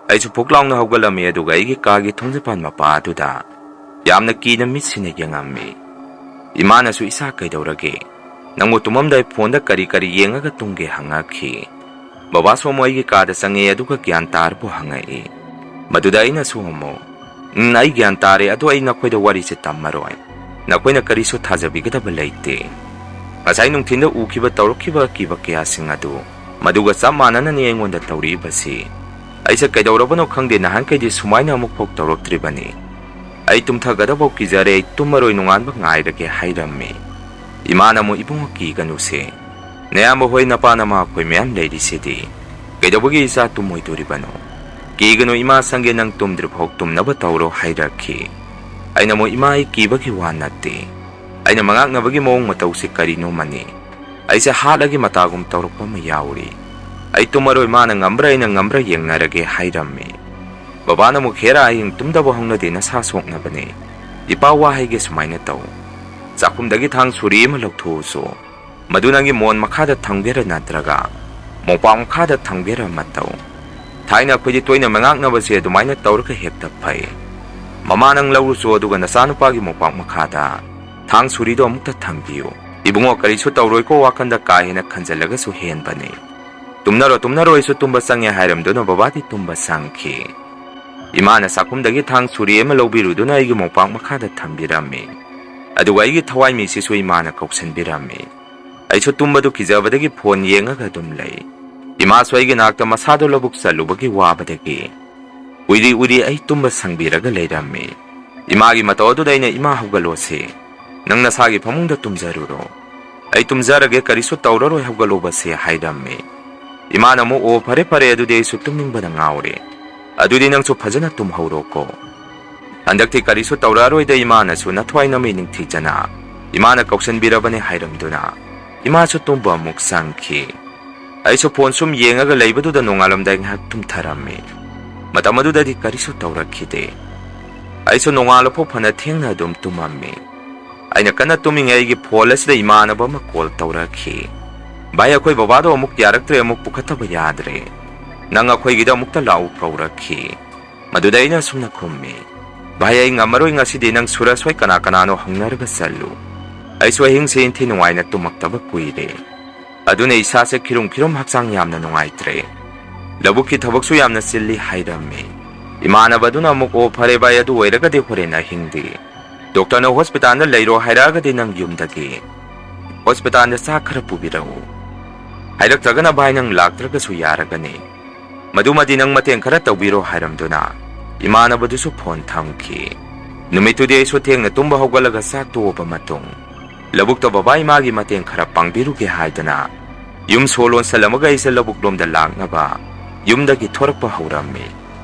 ꯑꯩꯁꯨ ꯐꯨꯛ ꯂꯥꯎꯅ ꯍꯧꯒꯠꯂꯝꯃꯤ, ꯑꯗꯨꯒ ꯑꯩꯒꯤ ꯀꯥꯒꯤ ꯊꯣꯡꯖꯤꯟꯄꯥꯟ ꯃꯄꯥ ꯑꯗꯨꯗ ꯌꯥꯝꯅ ꯀꯤꯅ ꯃꯤꯠꯁꯤꯅ ꯌꯦꯡꯉꯝꯃꯤ꯫ ꯏꯃꯥꯅꯁꯨ, "ꯏꯁꯥ ꯀꯩꯗꯧꯔꯒꯦ? ꯅꯪꯕꯨ ꯇꯨꯝꯃꯝꯗꯥꯏ ꯐꯣꯟꯗ ꯀꯔꯤ ꯀꯔꯤ ꯌꯦꯡꯉꯒ ꯇꯨꯝꯒꯦ?" ꯍꯪꯉꯛꯈꯤ꯫ ꯕꯕꯥꯁꯨ ꯑꯃꯨꯛ ꯑꯩꯒꯤ ꯀꯥꯗ ꯆꯪꯉꯛꯑꯦ, ꯑꯗꯨꯒ "ꯒ꯭ꯌꯥꯟ ꯇꯥꯔꯕꯣ?" ꯍꯪꯉꯛꯏ꯫ ꯃꯗꯨꯗ ꯑꯩꯅꯁꯨ ꯑꯃꯨꯛ, "ꯎꯝ, ꯑꯩ ꯒ꯭ꯌꯥꯟ ꯇꯥꯔꯦ, ꯑꯗꯣ ꯑꯩ ꯅꯈꯣꯏꯗ ꯋꯥꯔꯤꯁꯦ ꯇꯝꯃꯔꯣꯏ꯫ ꯅꯈꯣꯏꯅ ꯀꯔꯤꯁꯨ ꯊꯥꯖꯕꯤꯒꯗꯕ ꯂꯩꯇꯦ꯫ ꯉꯁꯥꯏ ꯅꯨꯡꯊꯤꯟꯗ ꯎꯈꯤꯕ, ꯇꯧꯔꯛꯈꯤꯕ ꯑꯀꯤꯕ ꯀꯌꯥꯁꯤꯡ ꯑꯗꯨ ꯃꯗꯨꯒ ꯆꯞ ꯃꯥꯟꯅꯅꯅꯤ ꯑꯩꯉꯣꯟꯗ ꯇꯧꯔꯤꯕꯁꯤ꯫ ꯑꯩꯁꯦ ꯀꯩꯗꯧꯔꯕꯅꯣ ꯈꯪꯗꯦ, ꯅꯍꯥꯟꯈꯩꯗꯤ ꯁꯨꯃꯥꯏꯅ ꯑꯃꯨꯛꯐꯥꯎ ꯇꯧꯔꯛꯇ꯭ꯔꯤꯕꯅꯤ꯫ ꯑꯩ ꯇꯨꯝꯊꯒꯗꯕꯐꯥꯎ ꯀꯤꯖꯔꯦ, ꯑꯩ ꯇꯨꯝꯃꯔꯣꯏ, ꯅꯣꯡꯉꯥꯟꯕ ꯉꯥꯏꯔꯒꯦ" ꯍꯥꯏꯔꯝꯃꯤ꯫ ꯏꯃꯥꯅ ꯑꯃꯨꯛ, "ꯏꯕꯨꯡꯉꯣ, ꯀꯤꯒꯅꯨꯁꯦ꯫ ꯅꯌꯥꯝꯕ ꯍꯣꯏ, ꯅꯄꯥ ꯅꯃꯥ ꯑꯩꯈꯣꯏ ꯃꯌꯥꯝ ꯂꯩꯔꯤꯁꯤꯗꯤ꯫ ꯀꯩꯗꯧꯕꯒꯤ ꯏꯆꯥ ꯇꯨꯝꯃꯣꯏꯗꯣꯔꯤꯕꯅꯣ? ꯀꯤꯒꯅꯨ, ꯏꯃꯥ ꯁꯪꯒꯦ, ꯅꯪ ꯇꯨꯝꯗ꯭ꯔꯤꯐꯥꯎ ꯇꯨꯝꯅꯕ ꯇꯧꯔꯣ" ꯍꯥꯏꯔꯛꯈꯤ꯫ ꯑꯩꯅ ꯑꯃꯨꯛ, "ꯏꯃꯥ, ꯑꯩ ꯀꯤꯕꯒꯤ ꯋꯥ ꯅꯠꯇꯦ꯫ ꯑꯩꯅ ꯃꯉꯥꯛꯅꯕꯒꯤ ꯃꯑꯣꯡ ꯃꯇꯧꯁꯤ ꯀꯔꯤꯅꯣꯃꯅꯤ? ꯑꯩꯁꯦ ꯍꯥꯠꯂꯒꯦ ꯃꯇꯥꯒꯨꯝ ꯇꯧꯔꯛꯄ ꯑꯃ ꯌꯥꯎꯔꯤ꯫ ꯑꯩ ꯇꯨꯝꯃꯔꯣꯏ, ꯃꯥꯅ ꯉꯝꯕ꯭ꯔꯥ ꯑꯩꯅ ꯉꯝꯕ꯭ꯔꯥ ꯌꯦꯡꯅꯔꯒꯦ" ꯍꯥꯏꯔꯝꯃꯤ꯫ ꯕꯕꯥꯅ ꯑꯃꯨꯛ, "ꯍꯦꯔꯥ, ꯑꯍꯤꯡ ꯇꯨꯝꯗꯕ ꯍꯧꯅꯗꯦ, ꯅꯁꯥ ꯁꯣꯛꯅꯕꯅꯦ꯫ ꯏꯄꯥ ꯋꯥ ꯍꯥꯏꯒꯦ, ꯁꯨꯃꯥꯏꯅ ꯇꯧ꯫ ꯆꯥꯛꯈꯨꯝꯗꯒꯤ ꯊꯥꯡ ꯁꯨꯔꯤ ꯑꯃ ꯂꯧꯊꯣꯛꯎꯁꯨ꯫ ꯃꯗꯨ ꯅꯪꯒꯤ ꯃꯣꯟ ꯃꯈꯥꯗ ꯊꯝꯒꯦꯔꯥ ꯅꯠꯇ꯭ꯔꯒ ꯃꯣꯝꯄꯥꯛ ꯃꯈꯥꯗ ꯊꯝꯒꯦꯔꯥ ꯑꯃ ꯇꯧ꯫ ꯊꯥꯏꯅ ꯑꯩꯈꯣꯏꯗꯤ ꯇꯣꯏꯅ ꯃꯉꯥꯛꯅꯕꯁꯦ ꯑꯗꯨꯃꯥꯏꯅ ꯇꯧꯔꯒ ꯍꯦꯛꯇ ꯐꯩ꯫ ꯃꯃꯥ, ꯅꯪ ꯂꯧꯔꯨꯆꯣ, ꯑꯗꯨꯒ ꯅꯆꯥꯅꯨꯄꯥꯒꯤ ꯃꯣꯝꯄꯥꯛ ꯃꯈꯥꯗ ꯊꯥꯡ ꯁꯨꯔꯤꯗꯣ ꯑꯃꯨꯛꯇ ꯊꯝꯕꯤꯌꯨ꯫ ꯏꯕꯨꯡꯉꯣ, ꯀꯔꯤꯁꯨ ꯇꯧꯔꯣꯏꯀꯣ, ꯋꯥꯈꯟꯗ ꯀꯥ ꯍꯦꯟꯅ ꯈꯟꯖꯤꯜꯂꯒꯁꯨ ꯍꯦꯟꯕꯅꯤ꯫ ꯇꯨꯝꯅꯔꯣ, ꯇꯨꯝꯅꯔꯣ, ꯑꯩꯁꯨ ꯇꯨꯝꯕ ꯆꯪꯉꯦ" ꯍꯥꯏꯔꯝꯗꯨꯅ ꯕꯕꯥꯗꯤ ꯇꯨꯝꯕ ꯆꯪꯈꯤ꯫ ꯏꯃꯥꯅ ꯆꯥꯛꯈꯨꯝꯗꯒꯤ ꯊꯥꯡ ꯁꯨꯔꯤ ꯑꯃ ꯂꯧꯕꯤꯔꯨꯗꯨꯅ ꯑꯩꯒꯤ ꯃꯣꯝꯄꯥꯛ ꯃꯈꯥꯗ ꯊꯝꯕꯤꯔꯝꯃꯤ꯫ ꯑꯗꯨꯒ ꯑꯩꯒꯤ ꯊꯋꯥꯏ ꯃꯤꯁꯤꯁꯨ ꯏꯃꯥꯅ ꯀꯧꯁꯤꯟꯕꯤꯔꯝꯃꯤ꯫ ꯑꯩꯁꯨ ꯇꯨꯝꯕꯗꯨ ꯀꯤꯖꯕꯗꯒꯤ ꯐꯣꯟ ꯌꯦꯡꯉꯒ ꯑꯗꯨꯝ ꯂꯩ꯫ ꯏꯃꯥꯁꯨ ꯑꯩꯒꯤ ꯅꯥꯛꯇ ꯃꯁꯥꯗꯣ ꯂꯧꯕꯨꯛ ꯆꯠꯂꯨꯕꯒꯤ ꯋꯥꯕꯗꯒꯤ ꯎꯏꯔꯤ ꯎꯏꯔꯤ ꯑꯩ ꯇꯨꯝꯕ ꯁꯪꯕꯤꯔꯒ ꯂꯩꯔꯝꯃꯤ꯫ ꯏꯃꯥꯒꯤ ꯃꯇꯧ ꯑꯗꯨꯗ ꯑꯩꯅ, "ꯏꯃꯥ, ꯍꯧꯒꯠꯂꯣꯁꯦ꯫ ꯅꯪ ꯅꯁꯥꯒꯤ ꯐꯃꯨꯡꯗ ꯇꯨꯝꯖꯔꯨꯔꯣ꯫ ꯑꯩ ꯇꯨꯝꯖꯔꯒꯦ, ꯀꯔꯤꯁꯨ ꯇꯧꯔꯔꯣꯏ, ꯍꯧꯒꯠꯂꯣꯕꯁꯦ" ꯍꯥꯏꯔꯝꯃꯤ꯫ ꯏꯃꯥꯅ ꯑꯃꯨꯛ, "ꯑꯣ, ꯐꯔꯦ, ꯐꯔꯦ, ꯑꯗꯨꯗꯤ ꯑꯩꯁꯨ ꯇꯨꯝꯅꯤꯡꯕꯅ ꯉꯥꯎꯔꯦ꯫ ꯑꯗꯨꯗꯤ ꯅꯪꯁꯨ ꯐꯖꯅ ꯇꯨꯝꯍꯧꯔꯣꯀꯣ꯫ ꯍꯟꯗꯛꯇꯤ ꯀꯔꯤꯁꯨ ꯇꯧꯔꯛꯑꯔꯣꯏꯗ, ꯏꯃꯥꯅꯁꯨ ꯅꯊ꯭ꯋꯥꯏ ꯅꯃꯤ ꯅꯤꯡꯊꯤꯖꯅ ꯏꯃꯥꯅ ꯀꯧꯁꯟꯕꯤꯔꯕꯅꯦ" ꯍꯥꯏꯔꯝꯗꯨꯅ ꯏꯃꯥꯁꯨ ꯇꯨꯝꯕ ꯑꯃꯨꯛ ꯆꯪꯈꯤ꯫ ꯑꯩꯁꯨ phone ꯁꯨꯝ ꯌꯦꯡꯉꯒ ꯂꯩꯕꯗꯨꯗ ꯅꯣꯡꯉꯥꯜꯂꯝꯗꯥꯏ ꯉꯥꯏꯍꯥꯛ ꯇꯨꯝꯊꯔꯝꯃꯤ꯫ ꯃꯇꯝ ꯑꯗꯨꯗꯗꯤ ꯀꯔꯤꯁꯨ ꯇꯧꯔꯛꯈꯤꯗꯦ꯫ ꯑꯩꯁꯨ ꯅꯣꯡꯉꯥꯜꯂꯐꯥꯎ ꯐꯅ ꯊꯦꯡꯅ ꯑꯗꯨꯝ ꯇꯨꯝꯃꯝꯃꯤ꯫ ꯑꯩꯅ ꯀꯟꯅ ꯇꯨꯝꯃꯤꯉꯩ ꯑꯩꯒꯤ phone ꯑꯁꯤꯗ ꯏꯃꯥꯟꯅꯕ ꯑꯃ call ꯇꯧꯔꯛꯈꯤ꯫ "ꯚꯥꯏ, ꯑꯩꯈꯣꯏ ꯕꯕꯥꯗꯣ ꯑꯃꯨꯛ ꯌꯥꯔꯛꯇ꯭ꯔꯦ, ꯑꯃꯨꯛ ꯄꯨꯈꯠꯇꯕ ꯌꯥꯗ꯭ꯔꯦ꯫ ꯅꯪ ꯑꯩꯈꯣꯏꯒꯤꯗ ꯑꯃꯨꯛꯇ ꯂꯥꯛꯎ" ꯀꯧꯔꯛꯈꯤ꯫ ꯃꯗꯨꯗ ꯑꯩꯅ ꯑꯁꯨꯝꯅ ꯈꯨꯝꯃꯤ, "ꯚꯥꯏ, ꯑꯩ ꯉꯝꯃꯔꯣꯏ ꯉꯁꯤꯗꯤ, ꯅꯪ ꯁꯨꯔꯖ ꯍꯣꯏ ꯀꯅꯥ ꯀꯅꯥꯅꯣ ꯍꯪꯅꯔꯒ ꯆꯠꯂꯨ꯫ ꯑꯩꯁꯨ ꯑꯍꯤꯡꯁꯦ ꯏꯟꯊꯤ ꯅꯨꯡꯉꯥꯏꯅ ꯇꯨꯝꯃꯛꯇꯕ ꯀꯨꯏꯔꯦ꯫ ꯑꯗꯨꯅ ꯏꯁꯥꯁꯦ ꯈꯤꯔꯨꯝ ꯈꯤꯔꯨꯝ, ꯍꯛꯆꯥꯡ ꯌꯥꯝꯅ ꯅꯨꯡꯉꯥꯏꯇ꯭ꯔꯦ꯫ ꯂꯧꯕꯨꯛꯀꯤ ꯊꯕꯛꯁꯨ ꯌꯥꯝꯅ ꯆꯤꯜꯂꯤ" ꯍꯥꯏꯔꯝꯃꯤ꯫ ꯏꯃꯥꯟꯅꯕꯗꯨꯅ ꯑꯃꯨꯛ, "ꯑꯣ, ꯐꯔꯦ ꯚꯥꯏ, ꯑꯗꯨ ꯑꯣꯏꯔꯒꯗꯤ ꯍꯣꯔꯦꯟ ꯑꯍꯤꯡꯗꯤ ꯗꯣꯛꯇꯔꯅ hospitalꯗ ꯂꯩꯔꯣ ꯍꯥꯏꯔꯛꯑꯒꯗꯤ ꯅꯪ ꯌꯨꯝꯗꯒꯤ hospitalꯗ ꯆꯥꯛ ꯈꯔ ꯄꯨꯕꯤꯔꯛꯎ꯫ ꯍꯥꯏꯔꯛꯇ꯭ꯔꯒꯅ ꯚꯥꯏ, ꯅꯪ ꯂꯥꯛꯇ꯭ꯔꯒꯁꯨ ꯌꯥꯔꯒꯅꯤ"꯫ "ꯃꯗꯨꯃꯗꯤ ꯅꯪ ꯃꯇꯦꯡ ꯈꯔ ꯇꯧꯕꯤꯔꯣ" ꯍꯥꯏꯔꯝꯗꯨꯅ ꯏꯃꯥꯟꯅꯕꯗꯨꯁꯨ phone ꯊꯝꯈꯤ꯫ ꯅꯨꯃꯤꯠꯇꯨꯗꯤ ꯑꯩꯁꯨ ꯊꯦꯡꯅ ꯇꯨꯝꯕ ꯍꯧꯒꯠꯂꯒ ꯆꯥꯛ ꯇꯣꯛꯑꯕ ꯃꯇꯨꯡ ꯂꯧꯕꯨꯛꯇ ꯕꯕꯥ ꯏꯃꯥꯒꯤ ꯃꯇꯦꯡ ꯈꯔ ꯄꯥꯡꯕꯤꯔꯨꯒꯦ ꯍꯥꯏꯗꯅ ꯌꯨꯝ ꯁꯣ ꯂꯣꯟꯁꯜꯂꯝꯃꯒ ꯑꯩꯁꯦ ꯂꯧꯕꯨꯛꯂꯣꯝꯗ ꯂꯥꯛꯅꯕ ꯌꯨꯝꯗꯒꯤ ꯊꯣꯔꯛꯄ ꯍꯧꯔꯝꯃꯤ꯫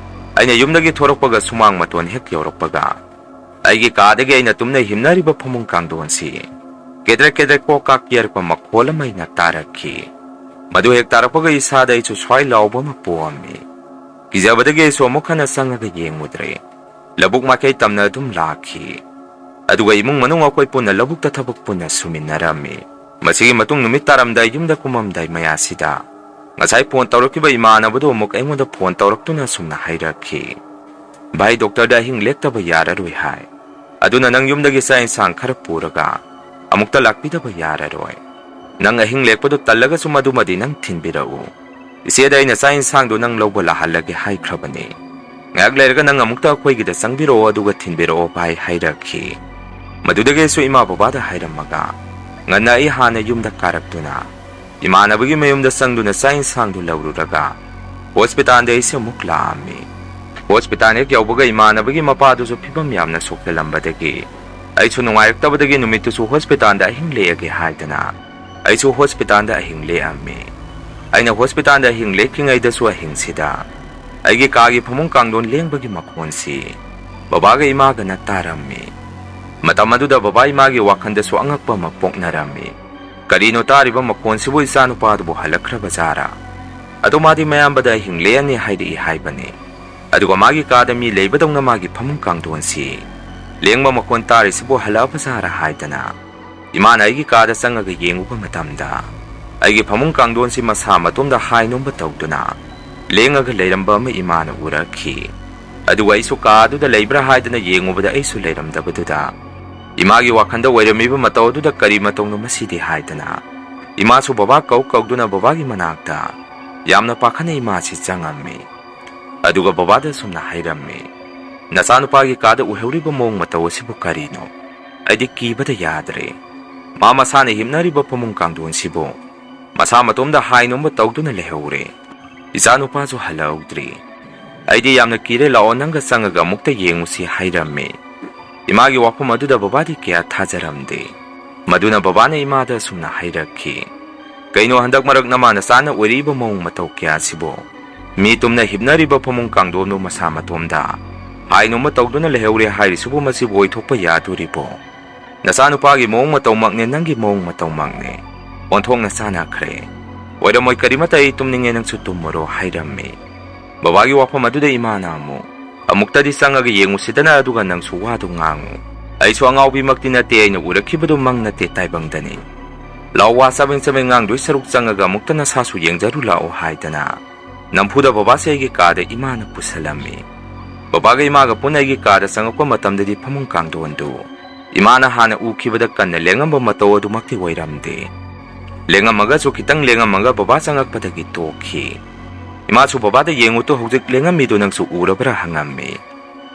ꯑꯩꯅ ꯌꯨꯝꯗꯒꯤ ꯊꯣꯔꯛꯄꯒ ꯁꯨꯃꯥꯡ ꯃꯇꯣꯟ ꯍꯦꯛ ꯌꯧꯔꯛꯄꯒ ꯑꯩꯒꯤ ꯀꯥꯗꯒꯤ ꯑꯩꯅ ꯇꯨꯝꯅ ꯍꯤꯞꯅꯔꯤꯕ ꯐꯃꯨꯡ ꯀꯥꯡꯊꯣꯟꯁꯤ ꯀꯦꯗ꯭ꯔꯦꯛ ꯀꯦꯗ꯭ꯔꯦꯛ ꯀꯣꯛ ꯀꯥꯛ ꯌꯦꯔꯛꯄ ꯃꯈꯣꯜ ꯑꯃ ꯑꯩꯅ ꯇꯥꯔꯛꯈꯤ꯫ ꯃꯗꯨ ꯍꯦꯛ ꯇꯥꯔꯛꯄꯒ ꯏꯁꯥꯗ ꯑꯩꯁꯨ ꯁ꯭ꯋꯥꯏ ꯂꯥꯎꯕ ꯑꯃ ꯄꯣꯛꯑꯝꯃꯤ꯫ ꯀꯤꯖꯕꯗꯒꯤ ꯑꯩꯁꯨ ꯑꯃꯨꯛ ꯍꯟꯅ ꯆꯪꯉꯒ ꯌꯦꯡꯉꯨꯗ꯭ꯔꯦ꯫ ꯂꯧꯕꯨꯛ ꯃꯥꯏꯀꯩ ꯇꯝꯅ ꯑꯗꯨꯝ ꯂꯥꯛꯈꯤ꯫ ꯑꯗꯨꯒ ꯏꯃꯨꯡ ꯃꯅꯨꯡ ꯑꯩꯈꯣꯏ ꯄꯨꯟꯅ ꯂꯧꯕꯨꯛꯇ ꯊꯕꯛ ꯄꯨꯟꯅ ꯁꯨꯃꯤꯟꯅꯔꯝꯃꯤ꯫ ꯃꯁꯤꯒꯤ ꯃꯇꯨꯡ ꯅꯨꯃꯤꯠ ꯇꯥꯔꯝꯗꯥꯏ ꯌꯨꯝꯗ ꯀꯨꯝꯃꯝꯗꯥꯏ ꯃꯌꯥꯁꯤꯗ ꯉꯁꯥꯏ phone ꯇꯧꯔꯛꯈꯤꯕ ꯏꯃꯥꯟꯅꯕꯗꯨ ꯑꯃꯨꯛ ꯑꯩꯉꯣꯟꯗ phone ꯇꯧꯔꯛꯇꯨꯅ ꯑꯁꯨꯝꯅ ꯍꯥꯏꯔꯛꯈꯤ, "ꯚꯥꯏ, ꯗꯣꯛꯇꯔꯗ ꯑꯍꯤꯡ ꯂꯦꯛꯇꯕ ꯌꯥꯔꯔꯣꯏ ꯍꯥꯏ꯫ ꯑꯗꯨꯅ ꯅꯪ ꯌꯨꯝꯗꯒꯤ ꯆꯥꯛ ꯏꯟꯁꯥꯡ ꯈꯔ ꯄꯨꯔꯒ ꯑꯃꯨꯛꯇ ꯂꯥꯛꯄꯤꯗꯕ ꯌꯥꯔꯔꯣꯏ꯫ ꯅꯪ ꯑꯍꯤꯡ ꯂꯦꯛꯄꯗꯨ ꯇꯜꯂꯒꯁꯨ ꯃꯗꯨꯃꯗꯤ ꯅꯪ ꯊꯤꯟꯕꯤꯔꯛꯎ꯫ ꯏꯆꯦꯗ ꯑꯩꯅ ꯆꯥꯛ ꯏꯟꯁꯥꯡꯗꯨ ꯅꯪ ꯂꯧꯕ ꯂꯥꯛꯍꯜꯂꯒꯦ ꯍꯥꯏꯈ꯭ꯔꯕꯅꯤ꯫ ꯉꯥꯏꯍꯥꯛ ꯂꯩꯔꯒ ꯅꯪ ꯑꯃꯨꯛꯇ ꯑꯩꯈꯣꯏꯒꯤꯗ ꯆꯪꯕꯤꯔꯛꯑꯣ, ꯑꯗꯨꯒ ꯊꯤꯟꯕꯤꯔꯛꯑꯣ ꯚꯥꯏ" ꯍꯥꯏꯔꯛꯈꯤ꯫ ꯃꯗꯨꯗꯒꯤ ꯑꯩꯁꯨ ꯏꯃꯥ ꯕꯕꯥꯗ ꯍꯥꯏꯔꯝꯃꯒ ꯉꯟꯅ ꯑꯩ ꯍꯥꯟꯅ ꯌꯨꯝꯗ ꯀꯥꯔꯛꯇꯨꯅ ꯏꯃꯥꯟꯅꯕꯒꯤ ꯃꯌꯨꯝꯗ ꯆꯪꯗꯨꯅ ꯆꯥꯛ ꯏꯟꯁꯥꯡꯗꯨ ꯂꯧꯔꯨꯔꯒ hospitalꯗ ꯑꯩꯁꯦ ꯑꯃꯨꯛ ꯂꯥꯛꯑꯝꯃꯤ꯫ Hospital ꯍꯦꯛ ꯌꯧꯕꯒ ꯏꯃꯥꯟꯅꯕꯒꯤ ꯃꯄꯥꯗꯨꯁꯨ ꯐꯤꯕꯝ ꯌꯥꯝꯅ ꯁꯣꯛꯆꯜꯂꯝꯕꯗꯒꯤ ꯑꯩꯁꯨ ꯅꯨꯡꯉꯥꯏꯔꯛꯇꯕꯗꯒꯤ ꯅꯨꯃꯤꯠꯇꯨꯁꯨ hospitalꯗ ꯑꯍꯤꯡ ꯂꯦꯛꯑꯒꯦ ꯍꯥꯏꯗꯅ ꯑꯩꯁꯨ hospitalꯗ ꯑꯍꯤꯡ ꯂꯦꯛꯑꯝꯃꯤ꯫ ꯑꯩꯅ hospitalꯗ ꯑꯍꯤꯡ ꯂꯦꯛꯇ꯭ꯔꯤꯉꯩꯗꯁꯨ ꯑꯍꯤꯡꯁꯤꯗ ꯑꯩꯒꯤ ꯀꯥꯒꯤ ꯐꯃꯨꯡ ꯀꯥꯡꯊꯣꯟ ꯂꯦꯡꯕꯒꯤ ꯃꯈꯣꯟꯁꯤ ꯕꯕꯥꯒ ꯏꯃꯥꯒꯅ ꯇꯥꯔꯝꯃꯤ꯫ ꯃꯇꯝ ꯑꯗꯨꯗ ꯕꯕꯥ ꯏꯃꯥꯒꯤ ꯋꯥꯈꯜꯗꯁꯨ ꯑꯉꯛꯄ ꯑꯃ ꯄꯣꯛꯅꯔꯝꯃꯤ꯫ "ꯀꯔꯤꯅꯣ ꯇꯥꯔꯤꯕ ꯃꯈꯣꯟꯁꯤꯕꯨ? ꯏꯆꯥꯅꯨꯄꯥꯗꯨꯕꯨ ꯍꯜꯂꯛꯈ꯭ꯔꯕ ꯖꯥꯔꯥ? ꯑꯗꯣ ꯃꯥꯗꯤ ꯃꯌꯥꯝꯕꯗ ꯑꯍꯤꯡ ꯂꯦꯛꯑꯅꯤ ꯍꯥꯏꯔꯛꯏ ꯍꯥꯏꯕꯅꯤ, ꯑꯗꯨꯒ ꯃꯥꯒꯤ ꯀꯥꯗ ꯃꯤ ꯂꯩꯕꯗꯧꯅ ꯃꯥꯒꯤ ꯐꯃꯨꯡ ꯀꯥꯡꯊꯣꯟꯁꯤ ꯂꯦꯡꯕ ꯃꯈꯣꯟ ꯇꯥꯔꯤꯁꯤꯕꯨ ꯍꯜꯂꯛꯑꯕ ꯖꯥꯔꯥ?" ꯍꯥꯏꯗꯅ ꯏꯃꯥꯅ ꯑꯩꯒꯤ ꯀꯥꯗ ꯆꯪꯉꯒ ꯌꯦꯡꯉꯨꯕ ꯃꯇꯝꯗ, ꯑꯩꯒꯤ ꯐꯃꯨꯡ ꯀꯥꯡꯊꯣꯟꯁꯤ ꯃꯁꯥ ꯃꯇꯣꯝꯗ ꯍꯥꯏ ꯅꯣꯝꯕ ꯇꯧꯗꯨꯅ ꯂꯦꯡꯉꯒ ꯂꯩꯔꯝꯕ ꯑꯃ ꯏꯃꯥꯅ ꯎꯔꯛꯈꯤ꯫ ꯑꯗꯨꯒ ꯑꯩꯁꯨ ꯀꯥ ꯑꯗꯨꯗ ꯂꯩꯕ꯭ꯔꯥ ꯍꯥꯏꯗꯅ ꯌꯦꯡꯉꯨꯕꯗ ꯑꯩꯁꯨ ꯂꯩꯔꯝꯗꯕꯗꯨꯗ, ꯏꯃꯥꯒꯤ ꯋꯥꯈꯜꯗ ꯑꯣꯏꯔꯝꯃꯤꯕ ꯃꯇꯧ ꯑꯗꯨꯗ "ꯀꯔꯤ ꯃꯇꯧꯅꯣ ꯃꯁꯤꯗꯤ?" ꯍꯥꯏꯗꯅ ꯏꯃꯥꯁꯨ ꯕꯕꯥ ꯀꯧ ꯀꯧꯗꯨꯅ ꯕꯕꯥꯒꯤ ꯃꯅꯥꯛꯇ ꯌꯥꯝꯅ ꯄꯥꯈꯠꯅ ꯏꯃꯥꯁꯤ ꯆꯪꯉꯝꯃꯤ꯫ ꯑꯗꯨꯒ ꯕꯕꯥꯗ ꯑꯁꯨꯝꯅ ꯍꯥꯏꯔꯝꯃꯤ, "ꯅꯆꯥꯅꯨꯄꯥꯒꯤ ꯀꯥꯗ ꯎꯍꯧꯔꯤꯕ ꯃꯑꯣꯡ ꯃꯇꯧ ꯑꯁꯤꯕꯨ ꯀꯔꯤꯅꯣ? ꯑꯩꯗꯤ ꯀꯤꯕꯗ ꯌꯥꯗ꯭ꯔꯦ꯫ ꯃꯥ ꯃꯁꯥꯅ ꯍꯤꯞꯅꯔꯤꯕ ꯐꯃꯨꯡ ꯀꯥꯡꯊꯣꯟꯁꯤꯕꯨ ꯃꯁꯥ ꯃꯇꯣꯝꯗ ꯍꯥꯏ ꯅꯣꯝꯕ ꯇꯧꯗꯨꯅ ꯂꯩꯍꯧꯔꯦ꯫ ꯏꯆꯥꯅꯨꯄꯥꯁꯨ ꯍꯜꯂꯛꯍꯧꯗ꯭ꯔꯤ꯫ ꯑꯩꯗꯤ ꯌꯥꯝꯅ ꯀꯤꯔꯦ, ꯂꯥꯛꯑꯣ ꯅꯪꯒ ꯆꯪꯉꯒ ꯑꯃꯨꯛꯇ ꯌꯦꯡꯉꯨꯁꯤ" ꯍꯥꯏꯔꯝꯃꯤ꯫ ꯏꯃꯥꯒꯤ ꯋꯥꯐꯝ ꯑꯗꯨꯗ ꯕꯕꯥꯗꯤ ꯀꯌꯥ ꯊꯥꯖꯔꯝꯗꯦ꯫ ꯃꯗꯨꯅ ꯕꯕꯥꯅ ꯏꯃꯥꯗ ꯑꯁꯨꯝꯅ ꯍꯥꯏꯔꯛꯈꯤ, "ꯀꯩꯅꯣ ꯍꯟꯗꯛ ꯃꯔꯛ ꯅꯃꯥ ꯅꯆꯥꯅ ꯑꯣꯏꯔꯛꯏꯕ ꯃꯑꯣꯡ ꯃꯇꯧ ꯀꯌꯥꯁꯤꯕꯨ? ꯃꯤ ꯇꯨꯝꯅ ꯍꯤꯞꯅꯔꯤꯕ ꯐꯃꯨꯡ ꯀꯥꯡꯊꯣꯟꯗꯨ ꯃꯁꯥ ꯃꯇꯣꯝꯗ ꯍꯥꯏ ꯅꯣꯝꯕ ꯇꯧꯗꯨꯅ ꯂꯩꯍꯧꯔꯦ ꯍꯥꯏꯔꯤꯁꯤꯕꯨ, ꯃꯁꯤꯕꯨ ꯑꯣꯏꯊꯣꯛꯄ ꯌꯥꯗꯣꯔꯤꯕꯣ? ꯅꯆꯥꯅꯨꯄꯥꯒꯤ ꯃꯑꯣꯡ ꯃꯇꯧꯃꯛꯅꯦ, ꯅꯪꯒꯤ ꯃꯑꯣꯡ ꯃꯇꯧꯃꯛꯅꯦ꯫ ꯑꯣꯟꯊꯣꯛꯅ ꯆꯥꯟꯅꯈ꯭ꯔꯦ꯫ ꯑꯣꯏꯔꯝꯃꯣꯏ, ꯀꯔꯤꯃꯠꯇ ꯑꯩ ꯇꯨꯝꯅꯤꯡꯉꯦ, ꯅꯪꯁꯨ ꯇꯨꯝꯃꯨꯔꯣ" ꯍꯥꯏꯔꯝꯃꯤ꯫ ꯕꯕꯥꯒꯤ ꯋꯥꯐꯝ ꯑꯗꯨꯗ ꯏꯃꯥꯅ ꯑꯃꯨꯛ, "ꯑꯃꯨꯛꯇꯗꯤ ꯆꯪꯉꯒ ꯌꯦꯡꯉꯨꯁꯤꯗꯅ, ꯑꯗꯨꯒ ꯅꯪꯁꯨ ꯋꯥꯗꯨ ꯉꯥꯡꯉꯨ꯫ ꯑꯩꯁꯨ ꯑꯉꯥꯎꯕꯤꯃꯛꯇꯤ ꯅꯠꯇꯦ, ꯑꯩꯅ ꯎꯔꯛꯈꯤꯕꯗꯨ ꯃꯪ ꯅꯠꯇꯦ, ꯇꯥꯏꯕꯪꯗꯅꯤ꯫ ꯂꯥꯛꯑꯣ, ꯋꯥ ꯆꯕꯦꯡ ꯆꯕꯦꯡ ꯉꯥꯡꯗꯣꯏ ꯁꯔꯨꯛ ꯆꯪꯉꯒ ꯑꯃꯨꯛꯇ ꯅꯁꯥꯁꯨ ꯌꯦꯡꯖꯔꯨ ꯂꯥꯛꯑꯣ" ꯍꯥꯏꯗꯅ ꯅꯝꯐꯨꯗ ꯕꯕꯥꯁꯦ ꯑꯩꯒꯤ ꯀꯥꯗ ꯏꯃꯥꯅ ꯄꯨꯁꯜꯂꯝꯃꯤ꯫ ꯕꯕꯥꯒ ꯏꯃꯥꯒ ꯄꯨꯟꯅ ꯑꯩꯒꯤ ꯀꯥꯗ ꯆꯪꯉꯛꯄ ꯃꯇꯝꯗꯗꯤ ꯐꯃꯨꯡ ꯀꯥꯡꯊꯣꯟꯗꯨ ꯏꯃꯥꯅ ꯍꯥꯟꯅ ꯎꯈꯤꯕꯗ ꯀꯟꯅ ꯂꯦꯡꯉꯝꯕ ꯃꯇꯧ ꯑꯗꯨꯃꯛꯇꯤ ꯑꯣꯏꯔꯝꯗꯦ꯫ ꯂꯦꯡꯉꯝꯃꯒꯁꯨ ꯈꯤꯇꯪ ꯂꯦꯡꯉꯝꯃꯒ ꯕꯕꯥ ꯆꯪꯉꯛꯄꯗꯒꯤ ꯇꯣꯛꯈꯤ꯫ ꯏꯃꯥꯁꯨ ꯕꯕꯥꯗ "ꯌꯦꯡꯉꯨ ꯇꯣ, ꯍꯧꯖꯤꯛ ꯂꯦꯡꯉꯝꯃꯤꯗꯨ ꯅꯪꯁꯨ ꯎꯔꯕ꯭ꯔꯥ?" ꯍꯪꯉꯝꯃꯤ꯫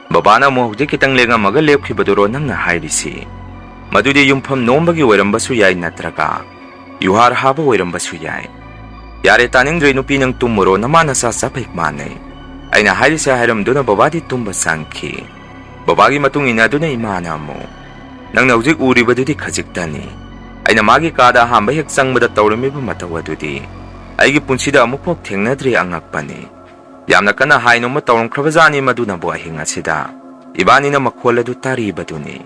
ꯕꯕꯥꯅ ꯑꯃꯨꯛ, "ꯍꯧꯖꯤꯛ ꯈꯤꯇꯪ ꯂꯦꯡꯉꯝꯃꯒ ꯂꯦꯞꯈꯤꯕꯗꯨꯔꯣ ꯅꯪꯅ ꯍꯥꯏꯔꯤꯁꯤ? ꯃꯗꯨꯗꯤ ꯌꯨꯝꯐꯝ ꯅꯣꯝꯕꯒꯤ ꯑꯣꯏꯔꯝꯕꯁꯨ ꯌꯥꯏ, ꯅꯠꯇ꯭ꯔꯒ ꯌꯨꯍꯥꯔ ꯍꯥꯕ ꯑꯣꯏꯔꯝꯕꯁꯨ ꯌꯥꯏ꯫ ꯌꯥꯔꯦ, ꯇꯥꯅꯤꯡꯗ꯭ꯔꯦ, ꯅꯨꯄꯤ, ꯅꯪ ꯇꯨꯝꯃꯨꯔꯣ, ꯅꯃꯥ ꯅꯆꯥ ꯆꯞ ꯍꯦꯛ ꯃꯥꯟꯅꯩ" ꯑꯩꯅ ꯍꯥꯏꯔꯤꯁꯦ ꯍꯥꯏꯔꯝꯗꯨꯅ ꯕꯕꯥꯗꯤ ꯇꯨꯝꯕ ꯆꯪꯈꯤ꯫ ꯕꯕꯥꯒꯤ ꯃꯇꯨꯡ ꯏꯟꯅꯗꯨꯅ ꯏꯃꯥꯅ ꯑꯃꯨꯛ, "ꯅꯪꯅ ꯍꯧꯖꯤꯛ ꯎꯔꯤꯕꯗꯨꯗꯤ ꯈꯖꯤꯛꯇꯅꯤ꯫ ꯑꯩꯅ ꯃꯥꯒꯤ ꯀꯥꯗ ꯑꯍꯥꯟꯕ ꯍꯦꯛ ꯆꯪꯕꯗ ꯇꯧꯔꯝꯃꯤꯕ ꯃꯇꯧ ꯑꯗꯨꯗꯤ ꯑꯩꯒꯤ ꯄꯨꯟꯁꯤꯗ ꯑꯃꯨꯛꯐꯥꯎ ꯊꯦꯡꯅꯗ꯭ꯔꯤ, ꯑꯉꯛꯄꯅꯤ꯫ ꯌꯥꯝꯅ ꯀꯟꯅ ꯍꯥꯏ ꯅꯣꯝꯕ ꯇꯧꯔꯝꯈ꯭ꯔꯕꯖꯥꯠꯅꯤ, ꯃꯗꯨꯅꯕꯨ ꯑꯍꯤꯡ ꯑꯁꯤꯗ ꯏꯕꯥꯅꯤꯅ ꯃꯈꯣꯜ ꯑꯗꯨ ꯇꯥꯔꯤꯕꯗꯨꯅꯤ꯫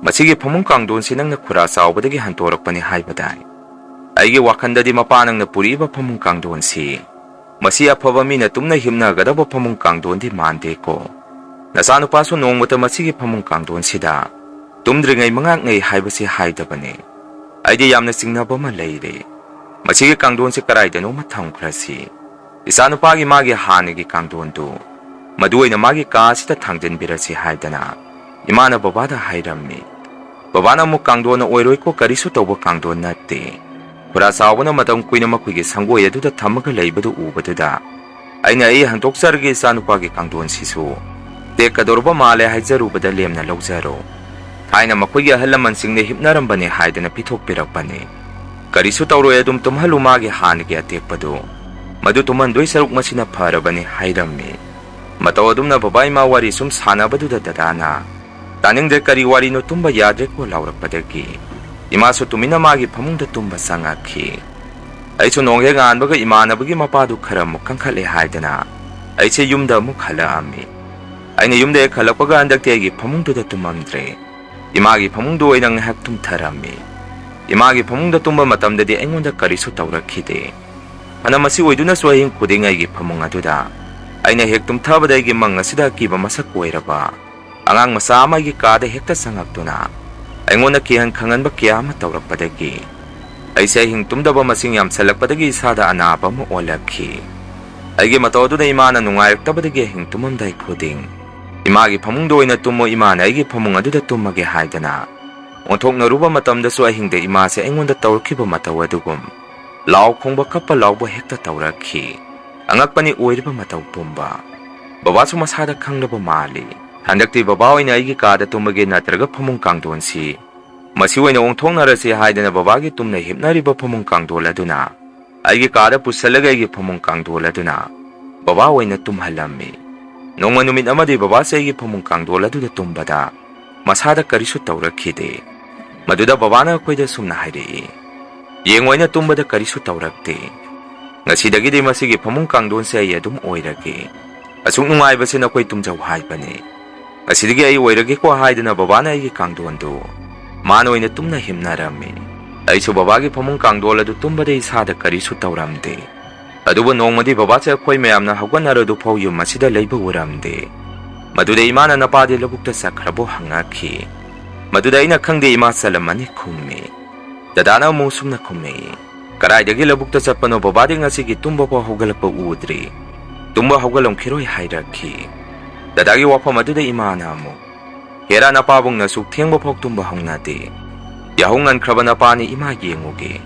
ꯃꯁꯤꯒꯤ ꯐꯃꯨꯡ ꯀꯥꯡꯊꯣꯟꯁꯤ ꯅꯪꯅ ꯈꯨꯔꯥ ꯆꯥꯎꯕꯗꯒꯤ ꯍꯟꯇꯣꯔꯛꯄꯅꯤ ꯍꯥꯏꯕꯗꯥꯏ?" ꯑꯩꯒꯤ ꯋꯥꯈꯜꯗꯗꯤ ꯃꯄꯥ ꯅꯪꯅ ꯄꯨꯔꯛꯏꯕ ꯐꯃꯨꯡ ꯀꯥꯡꯊꯣꯟꯁꯤ, ꯃꯁꯤ ꯑꯐꯕ ꯃꯤꯅ ꯇꯨꯝꯅ ꯍꯤꯞꯅꯒꯗꯕ ꯐꯃꯨꯡ ꯀꯥꯡꯊꯣꯟꯗꯤ ꯃꯥꯟꯗꯦꯀꯣ꯫ ꯅꯆꯥꯅꯨꯄꯥꯁꯨ ꯅꯣꯡꯃꯇ ꯃꯁꯤꯒꯤ ꯐꯃꯨꯡ ꯀꯥꯡꯊꯣꯟꯁꯤꯗ ꯇꯨꯝꯗ꯭ꯔꯤꯉꯩ ꯃꯉꯥꯛꯅꯩ ꯍꯥꯏꯕꯁꯤ ꯍꯥꯏꯗꯕꯅꯤ꯫ ꯑꯩꯗꯤ ꯌꯥꯝꯅ ꯆꯤꯡꯅꯕ ꯑꯃ ꯂꯩꯔꯦ꯫ ꯃꯁꯤꯒꯤ ꯀꯥꯡꯊꯣꯟꯁꯤ ꯀꯗꯥꯏꯗꯅꯣꯃ ꯊꯝꯈ꯭ꯔꯁꯤ꯫ ꯏꯆꯥꯅꯨꯄꯥꯒꯤ ꯃꯥꯒꯤ ꯍꯥꯟꯅꯒꯤ ꯀꯥꯡꯊꯣꯟꯗꯨ, ꯃꯗꯨ ꯑꯣꯏꯅ ꯃꯥꯒꯤ ꯀꯥ ꯑꯁꯤꯗ ꯊꯥꯡꯖꯤꯟꯕꯤꯔꯁꯤ ꯍꯥꯏꯗꯅ ꯏꯃꯥꯅ ꯕꯕꯥꯗ ꯍꯥꯏꯔꯝꯃꯤ꯫ ꯕꯕꯥꯅ ꯑꯃꯨꯛ, "ꯀꯥꯡꯊꯣꯟꯅ ꯑꯣꯏꯔꯣꯏꯀꯣ, ꯀꯔꯤꯁꯨ ꯇꯧꯕ ꯀꯥꯡꯊꯣꯟ ꯅꯠꯇꯦ꯫ ꯈꯨꯔꯥ ꯆꯥꯎꯕꯅ ꯃꯇꯝ ꯀꯨꯏꯅ ꯃꯈꯣꯏꯒꯤ ꯁꯪꯒꯣꯏ ꯑꯗꯨꯗ ꯊꯝꯃꯒ ꯂꯩꯕꯗꯨ ꯎꯕꯗꯨꯗ ꯑꯩꯅ, 'ꯑꯩ ꯍꯟꯗꯣꯛꯆꯔꯒꯦ ꯏꯆꯥꯅꯨꯄꯥꯒꯤ ꯀꯥꯡꯊꯣꯟꯁꯤꯁꯨ꯫ ꯇꯦꯛꯀꯗꯧꯔꯕ ꯃꯥꯜꯂꯦ ꯍꯥꯏꯖꯔꯨꯕꯗ ꯂꯦꯝꯅ ꯂꯧꯖꯔꯣ꯫ ꯊꯥꯏꯅ ꯃꯈꯣꯏꯒꯤ ꯑꯍꯜ ꯂꯃꯟꯁꯤꯡꯅ ꯍꯤꯞꯅꯔꯝꯕꯅꯦ ꯍꯥꯏꯗꯅ ꯄꯤꯊꯣꯛꯄꯤꯔꯛꯄꯅꯤ꯫ ꯀꯔꯤꯁꯨ ꯇꯧꯔꯣꯏ, ꯑꯗꯨꯝ ꯇꯨꯝꯍꯜꯂꯨ ꯃꯥꯒꯤ ꯍꯥꯟꯅꯒꯤ ꯑꯇꯦꯛꯄꯗꯨ꯫ ꯃꯗꯨ ꯇꯨꯝꯍꯟꯗꯣꯏ ꯁꯔꯨꯛ ꯃꯁꯤꯅ ꯐꯔꯕꯅꯤ,' ꯍꯥꯏꯔꯝꯃꯤ꯫ ꯃꯇꯧ ꯑꯗꯨꯝꯅ ꯕꯕꯥ ꯏꯃꯥ ꯋꯥꯔꯤ ꯁꯨꯝ ꯁꯥꯟꯅꯕꯗꯨꯗ ꯗꯗꯥꯅ, "ꯇꯥꯅꯤꯡꯗ꯭ꯔꯦ, ꯀꯔꯤ ꯋꯥꯔꯤꯅꯣ, ꯇꯨꯝꯕ ꯌꯥꯗ꯭ꯔꯦꯀꯣ" ꯂꯥꯎꯔꯛꯄꯗꯒꯤ ꯏꯃꯥꯁꯨ ꯇꯨꯃꯤꯟꯅ ꯃꯥꯒꯤ ꯐꯃꯨꯡꯗ ꯇꯨꯝꯕ ꯆꯪꯉꯛꯈꯤ꯫ ꯑꯩꯁꯨ ꯅꯣꯡ ꯍꯦꯛ ꯉꯥꯟꯕꯒ ꯏꯃꯥꯟꯅꯕꯒꯤ ꯃꯄꯥꯗꯨ ꯈꯔ ꯑꯃꯨꯛ ꯀꯟꯈꯠꯂꯦ ꯍꯥꯏꯗꯅ ꯑꯩꯁꯦ ꯌꯨꯝꯗ ꯑꯃꯨꯛ ꯍꯜꯂꯛꯑꯝꯃꯤ꯫ ꯑꯩꯅ ꯌꯨꯝꯗ ꯍꯦꯛ ꯍꯜꯂꯛꯄꯒ ꯍꯟꯗꯛꯇꯤ ꯑꯩꯒꯤ ꯐꯃꯨꯡꯗꯨꯗ ꯇꯨꯝꯃꯝꯗ꯭ꯔꯦ꯫ ꯏꯃꯥꯒꯤ ꯐꯃꯨꯡꯗ ꯑꯣꯏꯅ ꯉꯥꯏꯍꯥꯛ ꯇꯨꯝꯊꯔꯝꯃꯤ꯫ ꯏꯃꯥꯒꯤ ꯐꯃꯨꯡꯗ ꯇꯨꯝꯕ ꯃꯇꯝꯗꯗꯤ ꯑꯩꯉꯣꯟꯗ ꯀꯔꯤꯁꯨ ꯇꯧꯔꯛꯈꯤꯗꯦ꯫ ꯐꯅ ꯃꯁꯤ ꯑꯣꯏꯗꯨꯅꯁꯨ ꯑꯍꯤꯡ ꯈꯨꯗꯤꯡ ꯑꯩꯒꯤ ꯐꯃꯨꯡ ꯑꯗꯨꯗ ꯑꯩꯅ ꯍꯦꯛ ꯇꯨꯝꯊꯕꯗ ꯑꯩꯒꯤ ꯃꯪ ꯑꯁꯤꯗ ꯑꯀꯤꯕ ꯃꯁꯛ ꯑꯣꯏꯔꯕ ꯑꯉꯥꯡ ꯃꯆꯥ ꯑꯃ ꯑꯩꯒꯤ ꯀꯥꯗ ꯍꯦꯛꯇ ꯆꯪꯉꯛꯇꯨꯅ ꯑꯩꯉꯣꯟꯗ ꯀꯤꯍꯟ ꯈꯪꯍꯟꯕ ꯀꯌꯥ ꯑꯃ ꯇꯧꯔꯛꯄꯗꯒꯤ ꯑꯩꯁꯦ ꯑꯍꯤꯡ ꯇꯨꯝꯗꯕ ꯃꯁꯤꯡ ꯌꯥꯝꯁꯜꯂꯛꯄꯗꯒꯤ ꯏꯁꯥꯗ ꯑꯅꯥꯕ ꯑꯃ ꯑꯣꯜꯂꯛꯈꯤ꯫ ꯑꯩꯒꯤ ꯃꯇꯧ ꯑꯗꯨꯗ ꯏꯃꯥꯅ ꯅꯨꯡꯉꯥꯏꯔꯛꯇꯕꯗꯒꯤ ꯑꯍꯤꯡ ꯇꯨꯝꯃꯝꯗꯥꯏ ꯈꯨꯗꯤꯡ, "ꯏꯃꯥꯒꯤ ꯐꯃꯨꯡꯗ ꯑꯣꯏꯅ ꯇꯨꯝꯃꯣ, ꯏꯃꯥꯅ ꯑꯩꯒꯤ ꯐꯃꯨꯡ ꯑꯗꯨꯗ ꯇꯨꯝꯃꯒꯦ" ꯍꯥꯏꯗꯅ ꯑꯣꯟꯊꯣꯛꯅꯔꯨꯕ ꯃꯇꯝꯗꯁꯨ ꯑꯍꯤꯡꯗ ꯏꯃꯥꯁꯦ ꯑꯩꯉꯣꯟꯗ ꯇꯧꯔꯛꯈꯤꯕ ꯃꯇꯧ ꯑꯗꯨꯒꯨꯝ ꯂꯥꯎ ꯈꯣꯡꯕ, ꯀꯞꯄ ꯂꯥꯎꯕ ꯍꯦꯛꯇ ꯇꯧꯔꯛꯈꯤ꯫ ꯑꯉꯛꯄꯅꯤ ꯑꯣꯏꯔꯤꯕ ꯃꯇꯧ ꯄꯨꯝꯕ꯫ ꯕꯕꯥꯁꯨ ꯃꯁꯥꯗ ꯈꯪꯂꯕ ꯃꯥꯜꯂꯤ꯫ ꯍꯟꯗꯛꯇꯤ ꯕꯕꯥ ꯑꯣꯏꯅ ꯑꯩꯒꯤ ꯀꯥꯗ ꯇꯨꯝꯃꯒꯦ, ꯅꯠꯇ꯭ꯔꯒ ꯐꯃꯨꯡ ꯀꯥꯡꯊꯣꯟꯁꯤ ꯃꯁꯤ ꯑꯣꯏꯅ ꯑꯣꯟꯊꯣꯛꯅꯔꯁꯤ ꯍꯥꯏꯗꯅ ꯕꯕꯥꯒꯤ ꯇꯨꯝꯅ ꯍꯤꯞꯅꯔꯤꯕ ꯐꯃꯨꯡ ꯀꯥꯡꯊꯣꯟ ꯑꯗꯨꯅ ꯑꯩꯒꯤ ꯀꯥꯗ ꯄꯨꯁꯜꯂꯒ ꯑꯩꯒꯤ ꯐꯃꯨꯡ ꯀꯥꯡꯊꯣꯟ ꯑꯗꯨꯅ ꯕꯕꯥ ꯑꯣꯏꯅ ꯇꯨꯝꯍꯜꯂꯝꯃꯤ꯫ ꯅꯣꯡꯃ ꯅꯨꯃꯤꯠ ꯑꯃꯗꯤ ꯕꯕꯥꯁꯦ ꯑꯩꯒꯤ ꯐꯃꯨꯡ ꯀꯥꯡꯊꯣꯟ ꯑꯗꯨꯗ ꯇꯨꯝꯕꯗ ꯃꯁꯥꯗ ꯀꯔꯤꯁꯨ ꯇꯧꯔꯛꯈꯤꯗꯦ꯫ ꯃꯗꯨꯗ ꯕꯕꯥꯅ ꯑꯩꯈꯣꯏꯗ ꯁꯨꯝꯅ ꯍꯥꯏꯔꯛꯏ, "ꯌꯦꯡꯉꯣ, ꯑꯩꯅ ꯇꯨꯝꯕꯗ ꯀꯔꯤꯁꯨ ꯇꯧꯔꯛꯇꯦ꯫ ꯉꯁꯤꯗꯒꯤꯗꯤ ꯃꯁꯤꯒꯤ ꯐꯃꯨꯡ ꯀꯥꯡꯊꯣꯟꯁꯦ ꯑꯩ ꯑꯗꯨꯝ ꯑꯣꯏꯔꯒꯦ꯫ ꯑꯁꯨꯛ ꯅꯨꯡꯉꯥꯏꯕꯁꯦ ꯅꯈꯣꯏ ꯇꯨꯝꯖꯧ ꯍꯥꯏꯕꯅꯤ꯫ ꯉꯁꯤꯗꯒꯤ ꯑꯩ ꯑꯣꯏꯔꯒꯦꯀꯣ" ꯍꯥꯏꯗꯨꯅ ꯕꯕꯥꯅ ꯑꯩꯒꯤ ꯀꯥꯡꯊꯣꯟꯗꯨ ꯃꯥꯅ ꯑꯣꯏꯅ ꯇꯨꯝꯅ ꯍꯤꯞꯅꯔꯝꯃꯤ꯫ ꯑꯩꯁꯨ ꯕꯕꯥꯒꯤ ꯐꯃꯨꯡ ꯀꯥꯡꯗꯣꯜ ꯑꯗꯨ ꯇꯨꯝꯕꯗ ꯏꯁꯥꯗ ꯀꯔꯤꯁꯨ ꯇꯧꯔꯝꯗꯦ꯫ ꯑꯗꯨꯕꯨ ꯅꯣꯡꯃꯗꯤ ꯕꯕꯥꯁꯦ ꯑꯩꯈꯣꯏ ꯃꯌꯥꯝꯅ ꯍꯧꯒꯠꯅꯔꯗꯨꯐꯥꯎ ꯌꯨꯝ ꯑꯁꯤꯗ ꯂꯩꯕ ꯎꯔꯝꯗꯦ꯫ ꯃꯗꯨꯗ ꯏꯃꯥꯅ "ꯅꯄꯥꯗꯤ ꯂꯧꯕꯨꯛꯇ ꯆꯠꯈ꯭ꯔꯕꯣ?" ꯍꯪꯉꯛꯈꯤ꯫ ꯃꯗꯨꯗ ꯑꯩꯅ "ꯈꯪꯗꯦ ꯏꯃꯥ, ꯆꯠꯂꯝꯃꯅꯤ" ꯈꯨꯝꯃꯤ꯫ ꯗꯗꯥꯅ ꯑꯃꯨꯛ ꯁꯨꯝꯅ ꯈꯨꯝꯃꯛꯏ, "ꯀꯗꯥꯏꯗꯒꯤ ꯂꯧꯕꯨꯛꯇ ꯆꯠꯄꯅꯣ? ꯕꯕꯥꯗꯤ ꯉꯁꯤꯒꯤ ꯇꯨꯝꯕ ꯐꯥꯎ ꯍꯧꯒꯠꯂꯛꯄ ꯎꯗ꯭ꯔꯤ꯫ ꯇꯨꯝꯕ ꯍꯧꯒꯠꯂꯝꯈꯤꯔꯣꯏ" ꯍꯥꯏꯔꯛꯈꯤ꯫ ꯗꯗꯥꯒꯤ ꯋꯥꯐꯝ ꯑꯗꯨꯗ ꯏꯃꯥꯅ ꯑꯃꯨꯛ, "ꯍꯦꯔꯥ, ꯅꯄꯥꯕꯨꯡꯅꯁꯨ ꯊꯦꯡꯕ ꯐꯥꯎ ꯇꯨꯝꯕ ꯍꯧꯅꯗꯦ꯫ ꯌꯥꯍꯧ ꯉꯟꯈ꯭ꯔꯕ ꯅꯄꯥꯅꯤ ꯏꯃꯥ, ꯌꯦꯡꯉꯨꯒꯦ꯫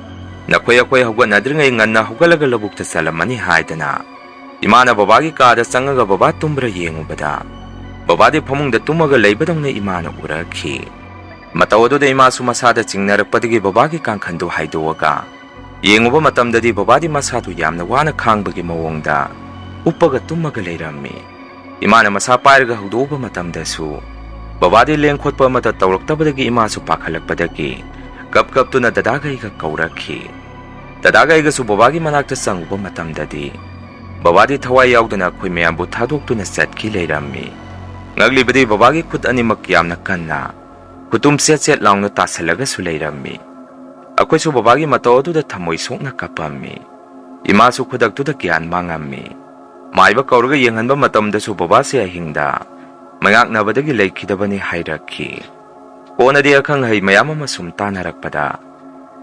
ꯅꯈꯣꯏ ꯑꯩꯈꯣꯏ ꯍꯧꯒꯠꯅꯗ꯭ꯔꯤꯉꯩ ꯉꯟꯅ ꯍꯧꯒꯠꯂꯒ ꯂꯧꯕꯨꯛꯇ ꯆꯠꯂꯝꯃꯅꯤ" ꯍꯥꯏꯗꯅ ꯏꯃꯥꯅ ꯕꯕꯥꯒꯤ ꯀꯥꯗ ꯆꯪꯉꯒ ꯕꯕꯥ ꯇꯨꯝꯕ꯭ꯔꯥ ꯌꯦꯡꯉꯨꯕꯗ, ꯕꯕꯥꯗꯤ ꯐꯃꯨꯡꯗ ꯇꯨꯝꯃꯒ ꯂꯩꯕꯗꯧꯅ ꯏꯃꯥꯅ ꯎꯔꯛꯈꯤ꯫ ꯃꯇꯧ ꯑꯗꯨꯗ ꯏꯃꯥꯁꯨ ꯃꯁꯥꯗ ꯆꯤꯡꯅꯔꯛꯄꯗꯒꯤ ꯕꯕꯥꯒꯤ ꯀꯥꯡꯈꯟꯗꯨ ꯍꯥꯏꯗꯣꯛꯑꯒ ꯌꯦꯡꯉꯨꯕ ꯃꯇꯝꯗꯗꯤ ꯕꯕꯥꯗꯤ ꯃꯁꯥꯗꯨ ꯌꯥꯝꯅ ꯋꯥꯅ ꯈꯥꯡꯕꯒꯤ ꯃꯑꯣꯡꯗ ꯎꯞꯄꯒ ꯇꯨꯝꯃꯒ ꯂꯩꯔꯝꯃꯤ꯫ ꯏꯃꯥꯅ ꯃꯁꯥ ꯄꯥꯏꯔꯒ ꯍꯧꯗꯣꯛꯎꯕ ꯃꯇꯝꯗꯁꯨ ꯕꯕꯥꯗꯤ ꯂꯦꯡ ꯈꯣꯠꯄ ꯑꯃꯠꯇ ꯇꯧꯔꯛꯇꯕꯗꯒꯤ ꯏꯃꯥꯁꯨ ꯄꯥꯈꯠꯂꯛꯄꯗꯒꯤ ꯀꯞ ꯀꯞꯇꯨꯅ ꯗꯗꯥꯒ ꯑꯩꯒ ꯀꯧꯔꯛꯈꯤ꯫ ꯗꯗꯥꯒ ꯑꯩꯒꯁꯨ ꯕꯕꯥꯒꯤ ꯃꯅꯥꯛꯇ ꯆꯪꯉꯨꯕ ꯃꯇꯝꯗꯗꯤ ꯕꯕꯥꯗꯤ ꯊꯋꯥꯏ ꯌꯥꯎꯗꯅ ꯑꯩꯈꯣꯏ ꯃꯌꯥꯝꯕꯨ ꯊꯥꯗꯣꯛꯇꯨꯅ ꯆꯠꯈꯤ ꯂꯩꯔꯝꯃꯤ꯫ ꯉꯛꯂꯤꯕꯗꯤ ꯕꯕꯥꯒꯤ ꯈꯨꯠ ꯑꯅꯤꯃꯛ ꯌꯥꯝꯅ ꯀꯟꯅ ꯈꯨꯇꯨꯝ ꯆꯦꯠ ꯆꯦꯠ ꯂꯥꯎꯅ ꯇꯥꯁꯜꯂꯒꯁꯨ ꯂꯩꯔꯝꯃꯤ꯫ ꯑꯩꯈꯣꯏꯁꯨ ꯕꯕꯥꯒꯤ ꯃꯇꯧ ꯑꯗꯨꯗ ꯊꯃꯣꯏ ꯁꯣꯛꯅ ꯀꯞꯄꯝꯃꯤ꯫ ꯏꯃꯥꯁꯨ ꯈꯨꯗꯛꯇꯨꯗ ꯒ꯭ꯌꯥꯟ ꯃꯥꯡꯉꯝꯃꯤ꯫ ꯃꯥꯏꯕ ꯀꯧꯔꯒ ꯌꯦꯡꯍꯟꯕ ꯃꯇꯝꯗꯁꯨ ꯕꯕꯥꯁꯦ ꯑꯍꯤꯡꯗ ꯃꯉꯥꯛꯅꯕꯗꯒꯤ ꯂꯩꯈꯤꯗꯕꯅꯤ ꯍꯥꯏꯔꯛꯈꯤ꯫ ꯀꯣꯟꯅꯗꯤ ꯑꯈꯪ ꯑꯍꯩ ꯃꯌꯥꯝ ꯑꯃ ꯁꯨꯝ ꯇꯥꯟꯅꯔꯛꯄꯗ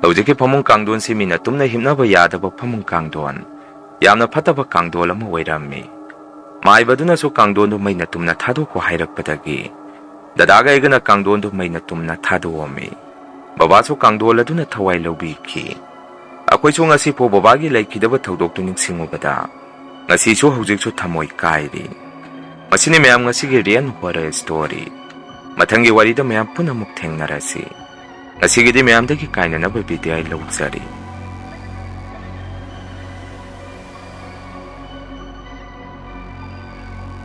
ꯍꯧꯖꯤꯛꯀꯤ ꯐꯃꯨꯡ ꯀꯥꯡꯗꯣꯟꯁꯤ ꯃꯤꯅ ꯇꯨꯝꯅ ꯍꯤꯞꯅꯕ ꯌꯥꯗꯕ ꯐꯃꯨꯡ ꯀꯥꯡꯗꯣꯟ, ꯌꯥꯝꯅ ꯐꯠꯇꯕ ꯀꯥꯡꯗꯣꯟ ꯑꯃ ꯑꯣꯏꯔꯝꯃꯤ꯫ ꯃꯥꯏꯕꯗꯨꯅꯁꯨ ꯀꯥꯡꯗꯣꯟꯗꯨ ꯃꯩꯅ ꯇꯨꯝꯅ ꯊꯥꯗꯣꯛꯈꯣ ꯍꯥꯏꯔꯛꯄꯗꯒꯤ ꯗꯗꯥꯒ ꯑꯩꯒꯅ ꯀꯥꯡꯗꯣꯟꯗꯨ ꯃꯩꯅ ꯇꯨꯝꯅ ꯊꯥꯗꯣꯛꯑꯝꯃꯤ꯫ ꯕꯕꯥꯁꯨ ꯀꯥꯡꯗꯣꯟ ꯑꯗꯨꯅ ꯊꯋꯥꯏ ꯂꯧꯕꯤꯈꯤ꯫ ꯑꯩꯈꯣꯏꯁꯨ ꯉꯁꯤꯐꯥꯎ ꯕꯕꯥꯒꯤ ꯂꯩꯈꯤꯗꯕ ꯊꯧꯗꯣꯛꯇꯨ ꯅꯤꯡꯁꯤꯡꯉꯨꯕꯗ ꯉꯁꯤꯁꯨ ꯍꯧꯖꯤꯛꯁꯨ ꯊꯃꯣꯏ ꯀꯥꯏꯔꯤ꯫ ꯃꯁꯤꯅꯤ ꯃꯌꯥꯝ ꯉꯁꯤꯒꯤ Real Horror Story꯫ ꯃꯊꯪꯒꯤ ꯋꯥꯔꯤꯗ ꯃꯌꯥꯝ ꯄꯨꯟꯅ ꯑꯃꯨꯛ ꯊꯦꯡꯅꯔꯁꯤ꯫ ꯉꯁꯤꯒꯤꯗꯤ ꯃꯌꯥꯝꯗꯒꯤ ꯀꯥꯏꯅꯅꯕ ꯕꯤꯗꯥꯏ ꯂꯧꯖꯔꯤ꯫